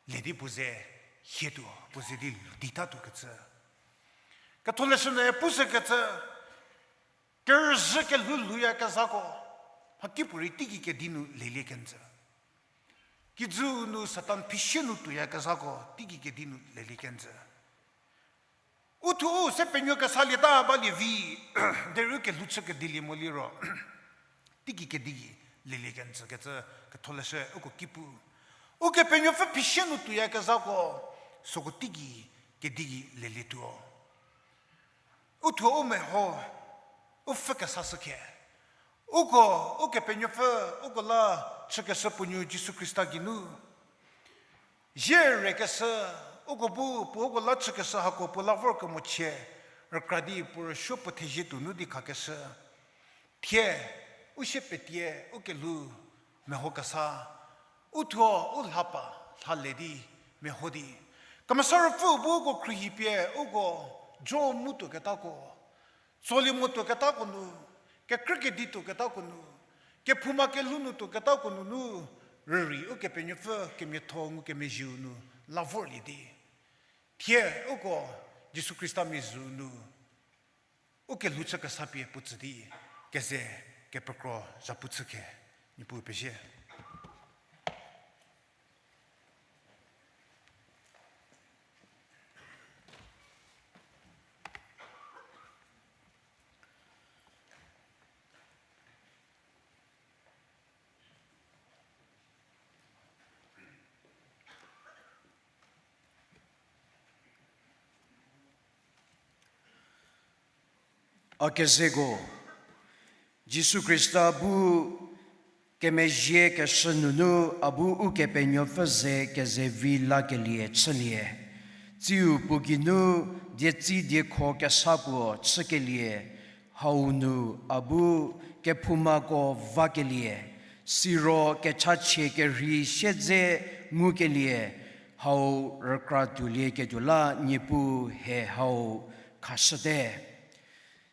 le di puo ze hietuo, puo ze di lhou di tatuo kecü. Ketholeshü nu pushükecü, kerüzhü kelhou lhouyakezhako, mhakipuorei teigei kedi nu lelie kenjü. Kijü nu Satan phisie nu tuoyakezhako, teigei kedi nu lelie kenjü. U thuo u se penuo kesalieta balie vi, derei u kelhou chü kedilie mo liro, teigei kedi gei lelie kenjü kecü Ketholeshü uko ki pu. Ukepenuopfü phisie nu tuoyakezhako, süko teigei kedi gei lelietuo. U thuo u meho, u pfhü kesashü khe. Uko, Ukepenuopfü, uko la chükeshü puo nuo Jisu Khrista geinu. Zie rekeshü, uko bu puo uko la chükeshü hako puo la vorkemochie, rükra di puo rüsuo puo thezie tuo nu di khakeshü. Thie, u sie petie, u kelhou, meho kesa, u thuo, u lhapa, lhale di, meho di. Kemesa Ruopfü bu uko khruohi pie, uko, jo mu tuoketako. Tsolie mo tuoketako nu, kekrü kedi tuoketako nu, kephouma kelhou nu tuoketako nunu, rürei Ukepenuopfü kemiatho ngukemezhieu nu, la vorlie di. Thie uko, Jisu Khrista mia zhü nu, u kelhou chü kesa pie puo tsü di, keze kepekro zhapu chü khe, Niepuu pezie. A kezeko, Jisu Khrista bu kemezhie keshü nunu a bu Ukepenuopfü ze kezevi lakelie chülie. Tsiu puo geinu dietsi diekho kesa puo chükelie, hau nu a bu kephoumako vakelie, siro kechachie kerhei siedze ngukelie, hau rükra tuolieketuo la Niepuu he hau khashüte.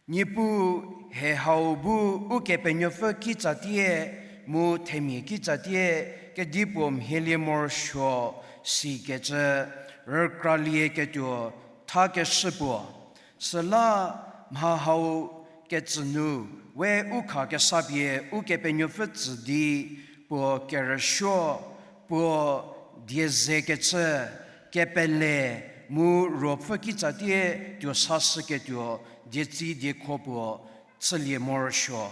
Niepuu he hau bu Ukepenuopfü kitsatie mu themia kitsatie kedipuo mhielie morosuo sikecü rükralieketuo thakeshü puo. Süla mha hau ketsü nu we u khakesa pie Ukepenuopfü tsü di puo kerüsuo, puo die ze kechü, kepele mu ruopfü kitsatie tuo sashüketuo dietsi diekho puo chülie morosuo.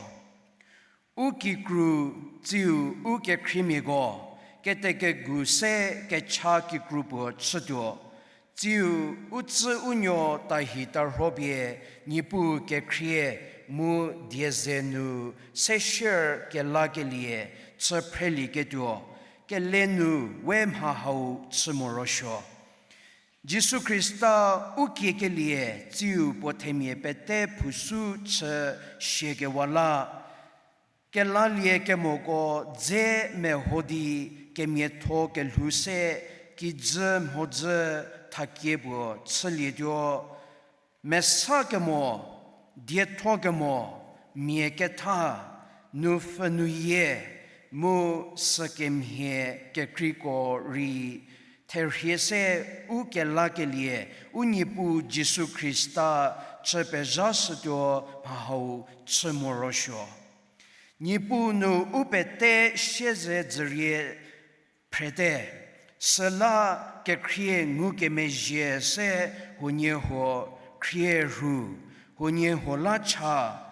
U kikru tsiu u kekhriemiako, ketekegu se kecha kikru puo chütuo. Tsiu u tsü u nuo tahi tarho pie Niepuu kekhrie mu die ze nu se shier kelakelie chü phrelieketuo, kele nu we mha hau chü morosuo. Jisu Khrista u kiekelie tsiu puo themia pete phusu chü siekewa la, kelalie kemoko dze meho di kemiatho kelhou se kijü mhodzü thakie puo chülietuo, mesa kemo, dietho kemo, mia ketha, nupfhü nuyie, Mu sükemhie kekreiko rei therhie se u kelakelie u Niepuu Jisu Khrista chü pezhashütuo mha hau chü morosuo. Niepuu nu u pete siezedzürie phrete, süla kekhrie ngukemezhie se huoniehuo khrie rhu, huoniehuo la cha,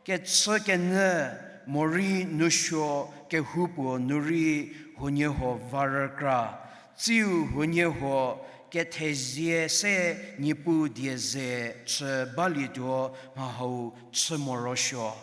kechükenyü morei nusuo kehoupuo nu rei huoniehuo va rükra, tsiu huoniehuo kethezie se Niepuu die ze chü balietuo mha hau chü morosuo.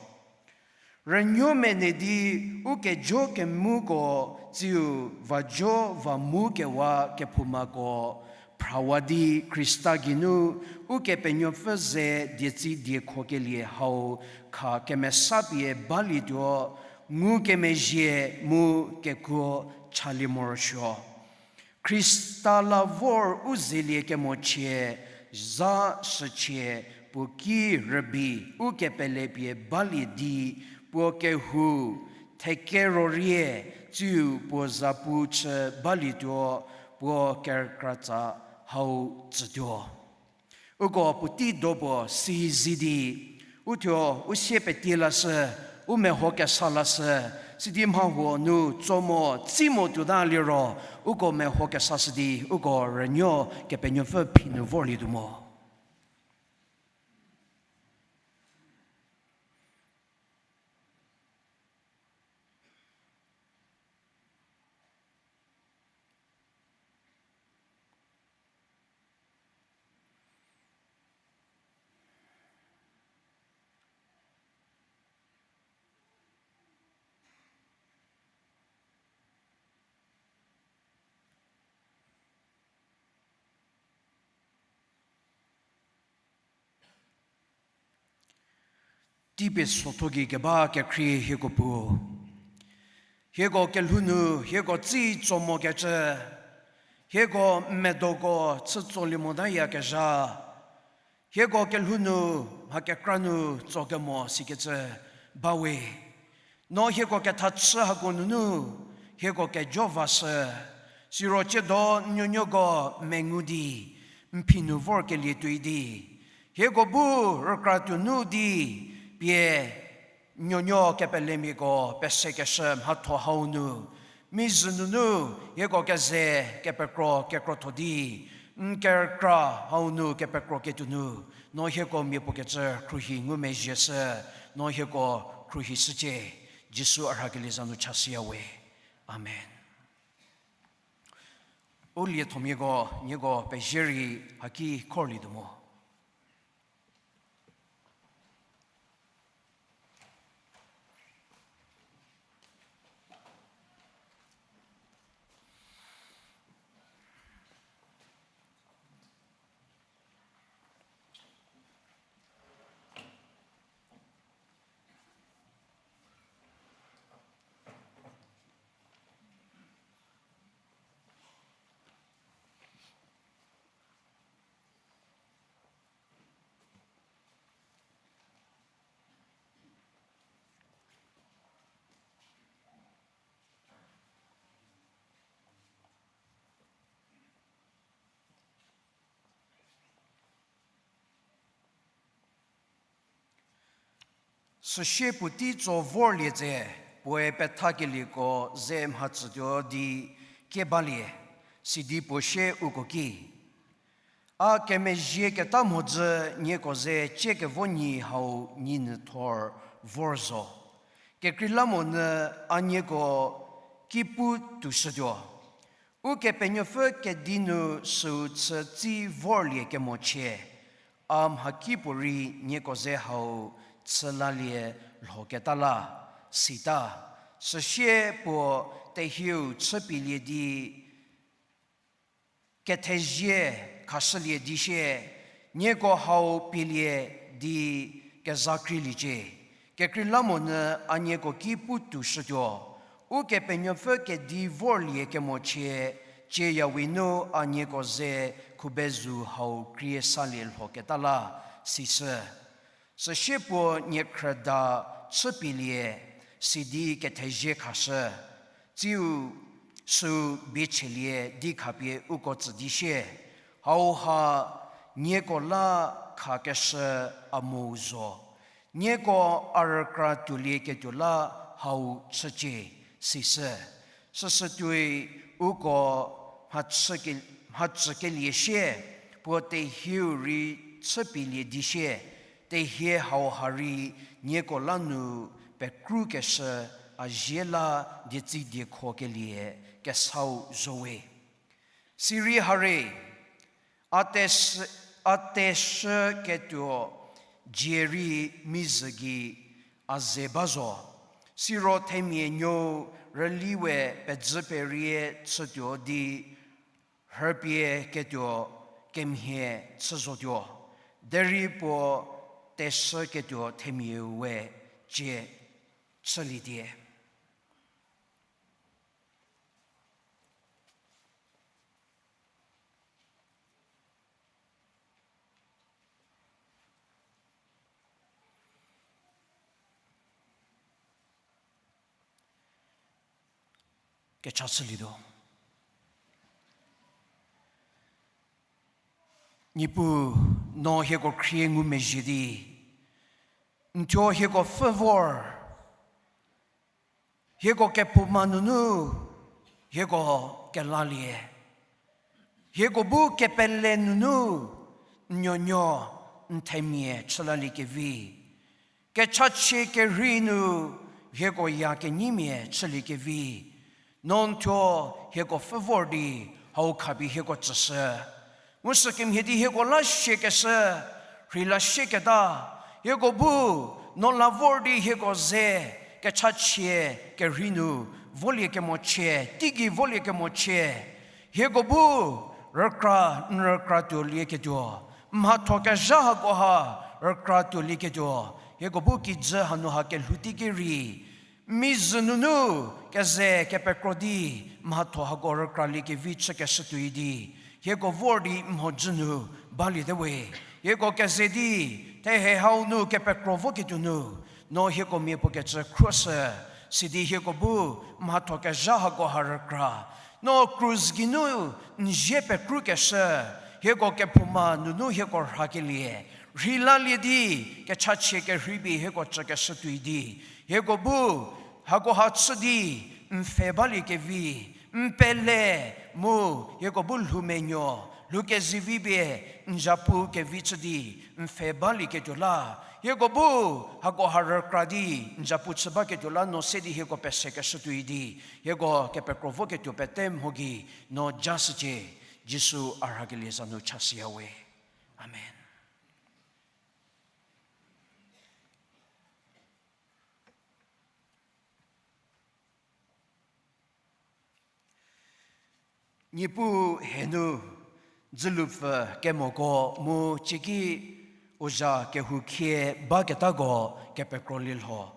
Rünuo mene di u kejo kemuko tsiu vajo va mu kewa kephoumako phrawa di Khrista geinu Ukepenuopfü ze dietsi diekhokelie hau kha kemesapie balietuo ngukemezhie mu kekuo chalie morosuo. Khrista la vor u zelie kemochie, za shüchie, puo ki rübei u kepelepie balie di, puo kehou thekero rie, tsiu puo zapu chü balietuo, puo kerükratsa hau tsütuo. Uko puotei do puo si zi di, uthuo u sie petie lashü, u meho kesa lashü, sidi mha huo nu tso mo, tsi mo tuota liro, uko meho kesashü di, uko rünuo Kepenuopfü phi nu vorlietuo mo. Tei pie sotho gei keba kekhrie hieko Puo. Hieko kelhou nu, hieko tsi tso mokecü, hieko medoko chü tsolie motayakezha, hieko kelhou nu, mha kekra nu tso kemo sikecü bawe. No hieko kethachü hako nunu, hieko kejo vashü, siro ciedo n nuonuoko mengu di, n phi nu vorkelie tuoi di, hieko bu rükra tuonu di, pie n nuonuo kepelemiako pesekeshü mhatho hau nu, mizhü nunu hieko keze kepekro kekrotho di, n kerükra hau nu kepekro ketuonu, no hieko mia puo kecü khruohi ngumezhie shü, no hieko khruohi shücie, Jisu a rhakelie za nu chashüya we. Amen. U liethomiako, nieko pezie rei haki khorlietuo mo. Süsie puotei tso vorlie tse, puoe pethakelieko ze mhatsütuo di kie balie, sidi puo sie uko ki, a kemezhieketa mhodzü nieko ze ciekevonyi hau nyinyüthor vor zo. Kekreilamonyü a nieko ki pu toushütuo. Ukepenuopfü kedi nu süu chütsi vorlie kemochie, a mhakipuorei nieko ze hau chü lalie lhoketa la, sita, süsie puo tehieu chüpielie di, kethezie khashülie di sie, nieko hau pielie di kezakreiliecie. Kekreilamonyü a nieko ki pu toushütuo. Ukepenuopfü kedi vorlie kemochie, cieyawi nu a nieko ze khubezu hau krie salie lhoketa la, sishü. Süsie puo niekhrüda chüpielie, sidi kethezie khashü. Tsiu süu biechelie di khapie uko tsü di sie, hauha nieko la khakeshü a mu zo. Nieko a rükra tuolieketuo la hau chücie, sisü. Süsütuoi uko mhachüke-, mhachükelie sie, puo tehieu rei chüpielie di sie, tehie hauha rei nieko la nu pekrukeshü a zie la dietsi diekhokelie kesau zo we. Sirei hare, a teshü, a teshüketuo dzie rei mizhü gei a ze ba zo. Siro themia nuou rüli we pedzü perie chütuo di rhüpie ketuo kemhie chü zotuo. Derei puo teshüketuo themiau we cie chülietie. Kecha chülietuo. Niepuu, no hieko khrie ngumezhie di, n thuo hieko pfhü vor, hieko kephouma nunu hieko kelalie. Hieko bu kepele nunu n nuonuo n themia chülaliekevi. Kechachie kerhei nu hieko ya kenyimia chüliekevi. No n thuo hieko pfhü vor di hau khapie hieko tsüshü. Mu sükemhie di hieko la siekeshü, rheila sieketa, hieko bu no la vor di hieko ze kechachie kerhei nu volie kemochie, teigei volie kemochie. Hieko bu rükra, n rükra tuolieketuo, mhatho kezha hakoha rükra tuolieketuo, hieko bu kijü hanu ha kelhou teiki rei, mizhü nunu keze kepekro di mhatho hako rükraliekevi chükeshü tuoi di, hieko vor di mhodzü nu baliete we. Hieko keze di, thehe hau nu kepekro voketuo nu, no hieko mia puo kecü khruoshü, sidi hieko bu mhatho kezha hako ha rükra. No krus geinu n zie pekrukeshü, hieko kephouma nunu hieko rhakelie, rheilalie di, kechachie kerhei pie hieko tsükeshü tuoi di, hieko bu hakoha chü di, n pfhe baliekevi, n pele, mu hieko bu lhoumenuo, lhou kezivi pie n zapu kevi chü di, n pfhe balieketuo la, hieko bu hakoha rükra di n zapu chü baketuo la no se di hieko pesekeshü tuoi di, hieko kepekro voketuo pete mho gei no ja shücie. Jisu a rhakelie za nu chashüya we. Amen. Niepuu henu dzülupfü kemoko mu cieki u zha kehoukhie baketako kepekrolie lho.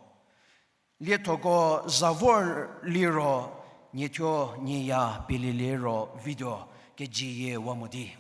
Liethoko za vor liro, niethuo nieya pielielie ro video kejüyie wa mo di.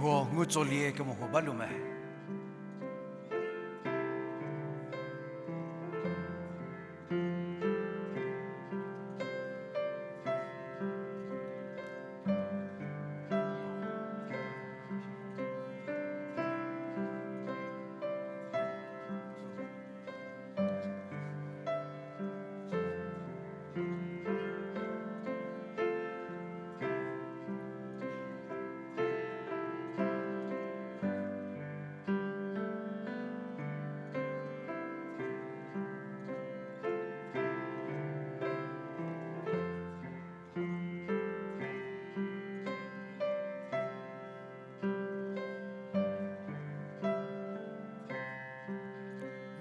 Huo ngu tsolie kemohuo balu me.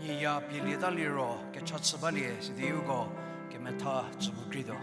Nieya pielieta liro kecha chü balie sidi uko kemetha chü bu krituo.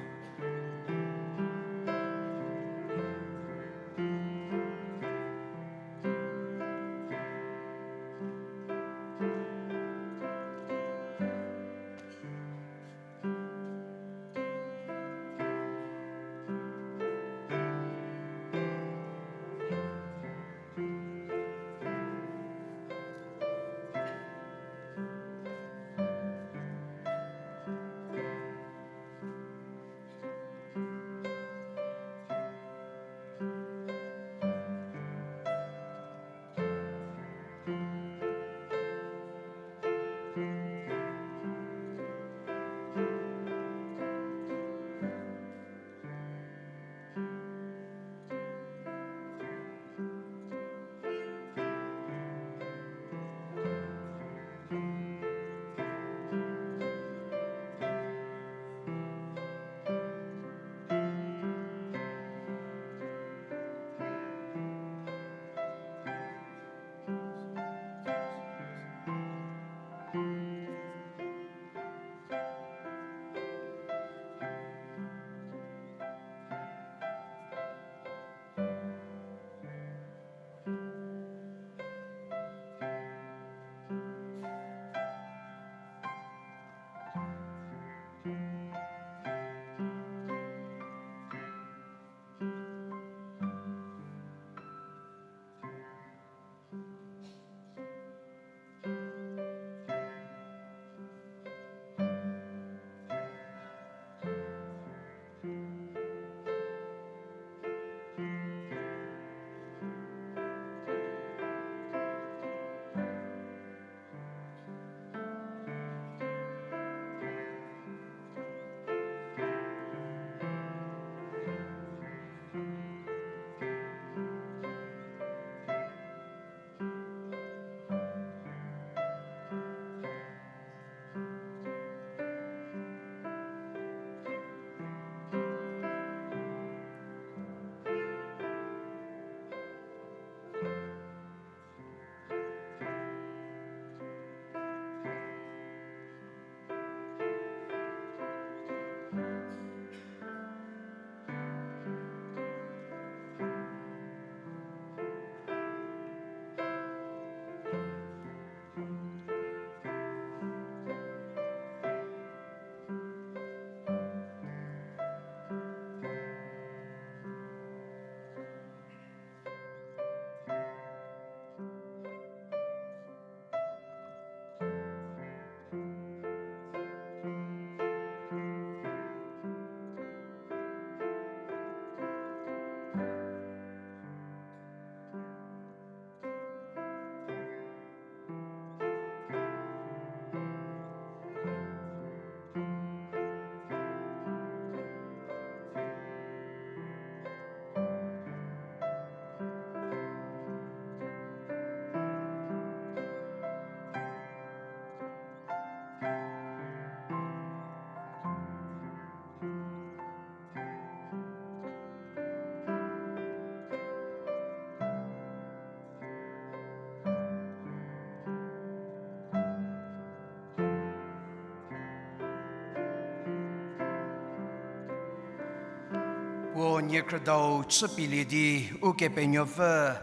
Puo niekhrüdau chüpielie di Ukepenuopfü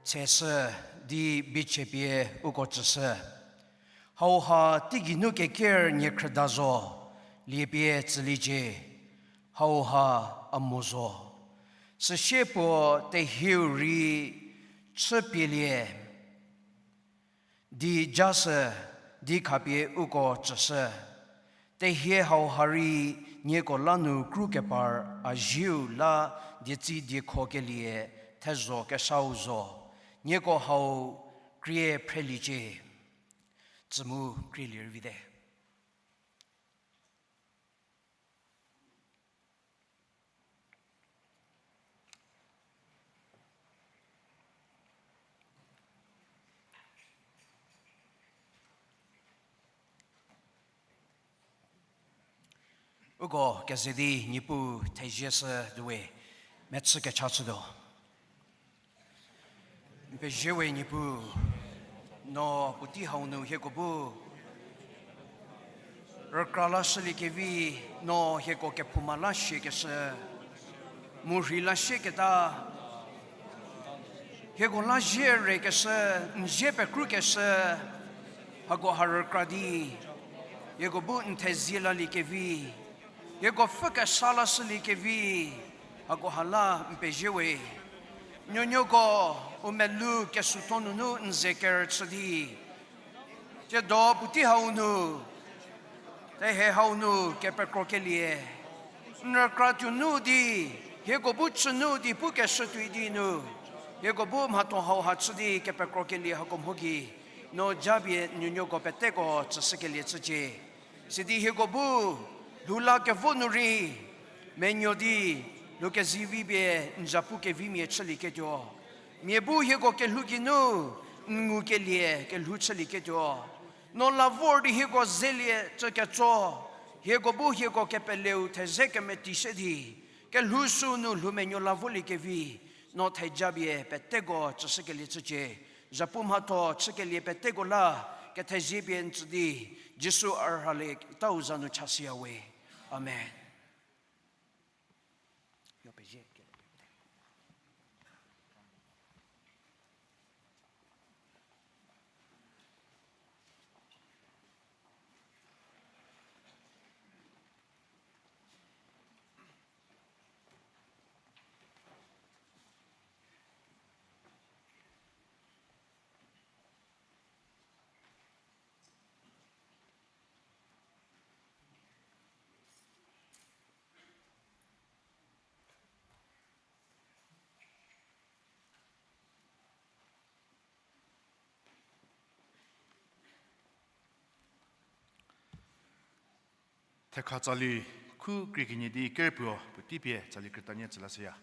tseshü di bichie pie uko tsüshü. Hauha teigeinu keker niekhrüda zo, liepie tsüliecie. Hauha a mo zo. Süsie puo tehieu rei chüpielie di jashü di khapie uko tsüshü. Tehie hauha rei nieko la nu krukepar a zieu la dietsi diekhokelie thezho kesau zo. Nieko hau krie phreliecie. Tsü mu krielie rei vite. Uko keze di Niepuu thezie shü tuowe, mechü kecha chütuo. N pezie we Niepuu, no puotei hau nu hieko bu rükra lashüliekevi, no hieko kephouma la siekeshü, mu rhei la sieketa, hieko la zie rekeshü, n zie pekrukeshü, hako ha rükra di hieko bu n thezie laliekevi, hieko pfhükesa lashüliekevi, hako ha la n pezie we. Nuonuoko u melou kesuotho nunu n ze kerüchü di, tsiedo puotei hau nu, tehe hau nu kepekrokelie n rükra tuonu di, hieko bu chünu di pukeshü tuoi di nu, hieko bu mhatho hauha chü di kepekrokelie hako mho gei, no japie nuonuoko peteko tsüshükelie chücie. Sidi hieko bu lhou la kevo nu rei menuo di lhou kezivi pie n zapu kevimia chülieketuo. Mia bu hieko kelhou geinu n ngukelie kelhou chülieketuo. No la vor di hieko zelie cü ketso, hieko bu hieko kepeleu theze kemeti se di, kelhou süu nu lhou menuo la voliekevi, no theja pie peteko tsüshükelie chücie. Zapu mhatho chükelie peteko la kethezie pie n tsü di, Jisu a rhalieketau za nu chashüya we. Amen. Thekha tsali khu krie kenie di kerpuo puotei pie tsali krütanie tsü lashüya.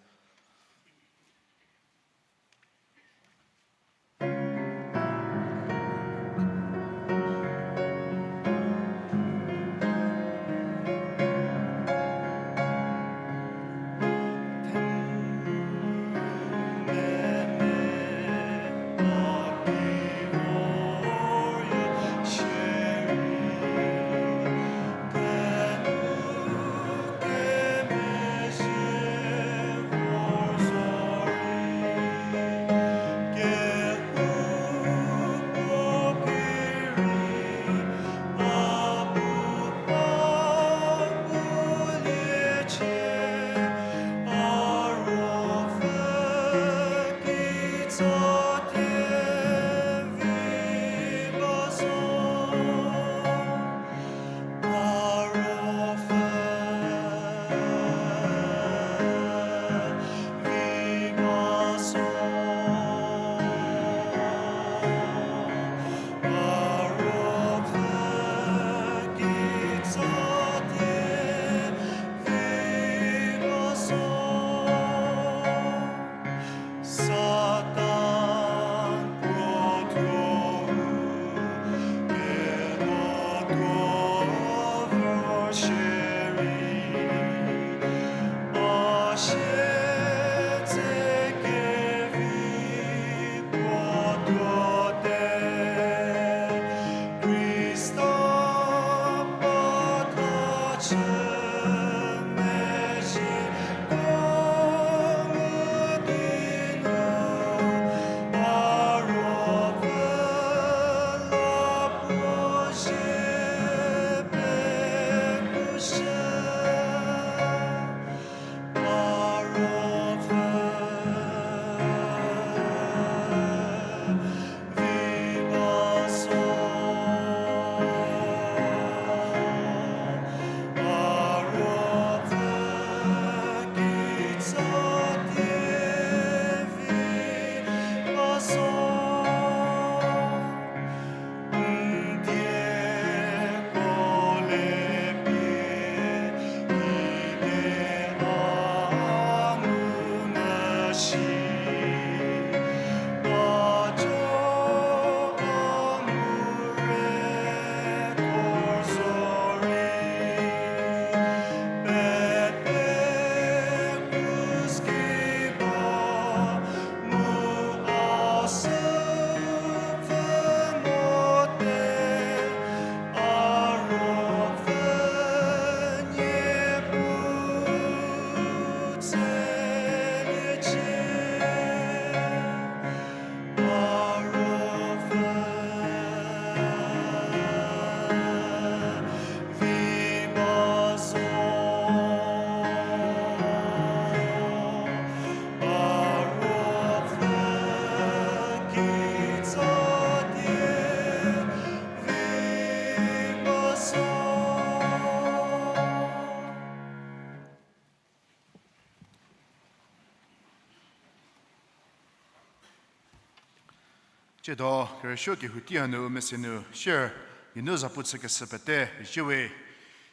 Tsiedo kerüsuo kehou tei hanu mese nu share geinu zapu chükeshü pete pezie we.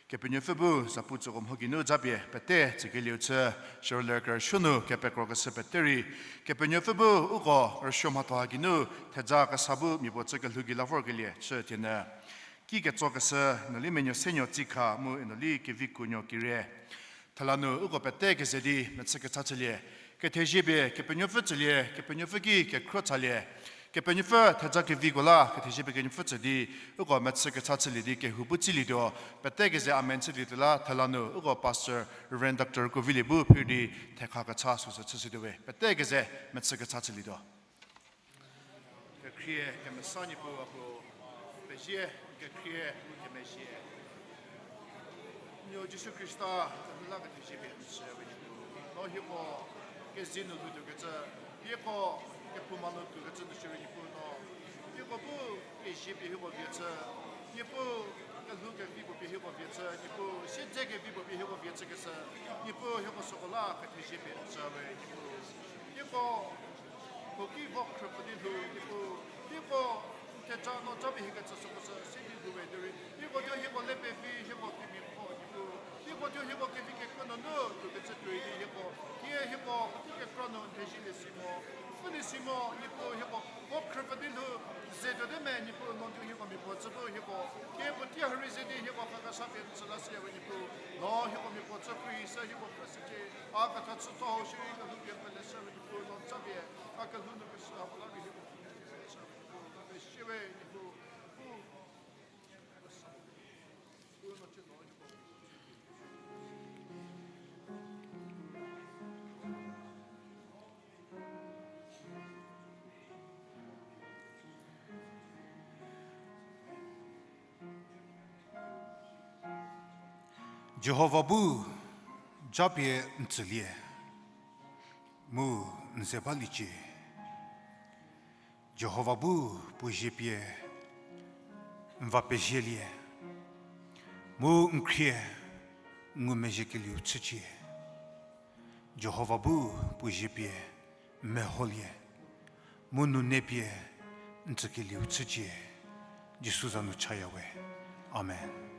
Kepenuopfü bu zapu tsüko mho geinu japie pete tsükelieu chü, shürüler kerüsuo nu kepekrokeshü pete rei, Kepenuopfü bu uko kerüsuo mhatho ha geinu theja kesa bu mia puo chü kelhou gei la vorkelie chü thienyü. Ki ketsokeshü Enoli Menuosenuo Tsikha mu Enoli Kevikuonuo Kire. Thela nu uko pete keze di mechü kecha chülie. Kethezie pie Kepenuopfü tsülie, Kepenuopfü ki kekhruo chalie. Kepenuopfü theja keviko la kethezie pie Kepenuopfü tsü di uko mechü kecha chülie di kehou bu tsilietuo. Pete keze amen chülietuo la thela nu uko Pastor Reverend Doctor Kovilie bu phir di thekha kecha süsü chüshütuo we. Pete keze mechü kecha chülietuo. Kekhrie kemesa Niepuu, a puo pezie, kekhrie kemezhie. Nuo Jisu Khrista, la kethezie pie n tsü we Niepuu. No hieko kezie nu lhoutuokecü, hieko kephouma nu tuokecü nu shierei Niepuu no hieko bu kezie pie hieko vie chü, Niepuu kelhou kevi puo pie hieko vie chü, Niepuu siedze kevi puo pie hieko vie chükeshü, Niepuu hieko süko la kethezie pie n tsü we Niepuu. Hieko puo ki vo khrüpfü di lhou, Niepuu, hieko n theja no japie hiekecü süko sü si di lhou we derei, hieko thuo hieko le pevi, hieko kemiakho, Niepuu, hieko thuo hieko kevi kekuo nunu tuokecü tuoi di hieko, thie hieko puotei kekra nu n thezielie si mo, n pfhülie si mo, Niepuu, hieko vo khrüpfü di lhou, ze tuote me, Niepuu, no thuo hieko miapuo tsü bu hieko thie puotei ha rei ze di hieko khakesa pie n tsü la siya we Niepuu, no hieko miapuo tsü phrü sü hieko phrü secie, a ketha chütho shierei kelhou pie peleshü we Niepuu, no japie a kelhou nu keshü ha puo la rei hieko pie peleshü we Niepuu, pezie we Niepuu, bu Jihova bu japie n tsülie, mu n ze baliecie. Jihova bu puo zie pie n va pezielie, mu n khrie ngumezhiekelieu chücie. Jihova bu puo zie pie n meholie, mu nune pie n tsükelieu chücie. Jisu za nu chaya we. Amen.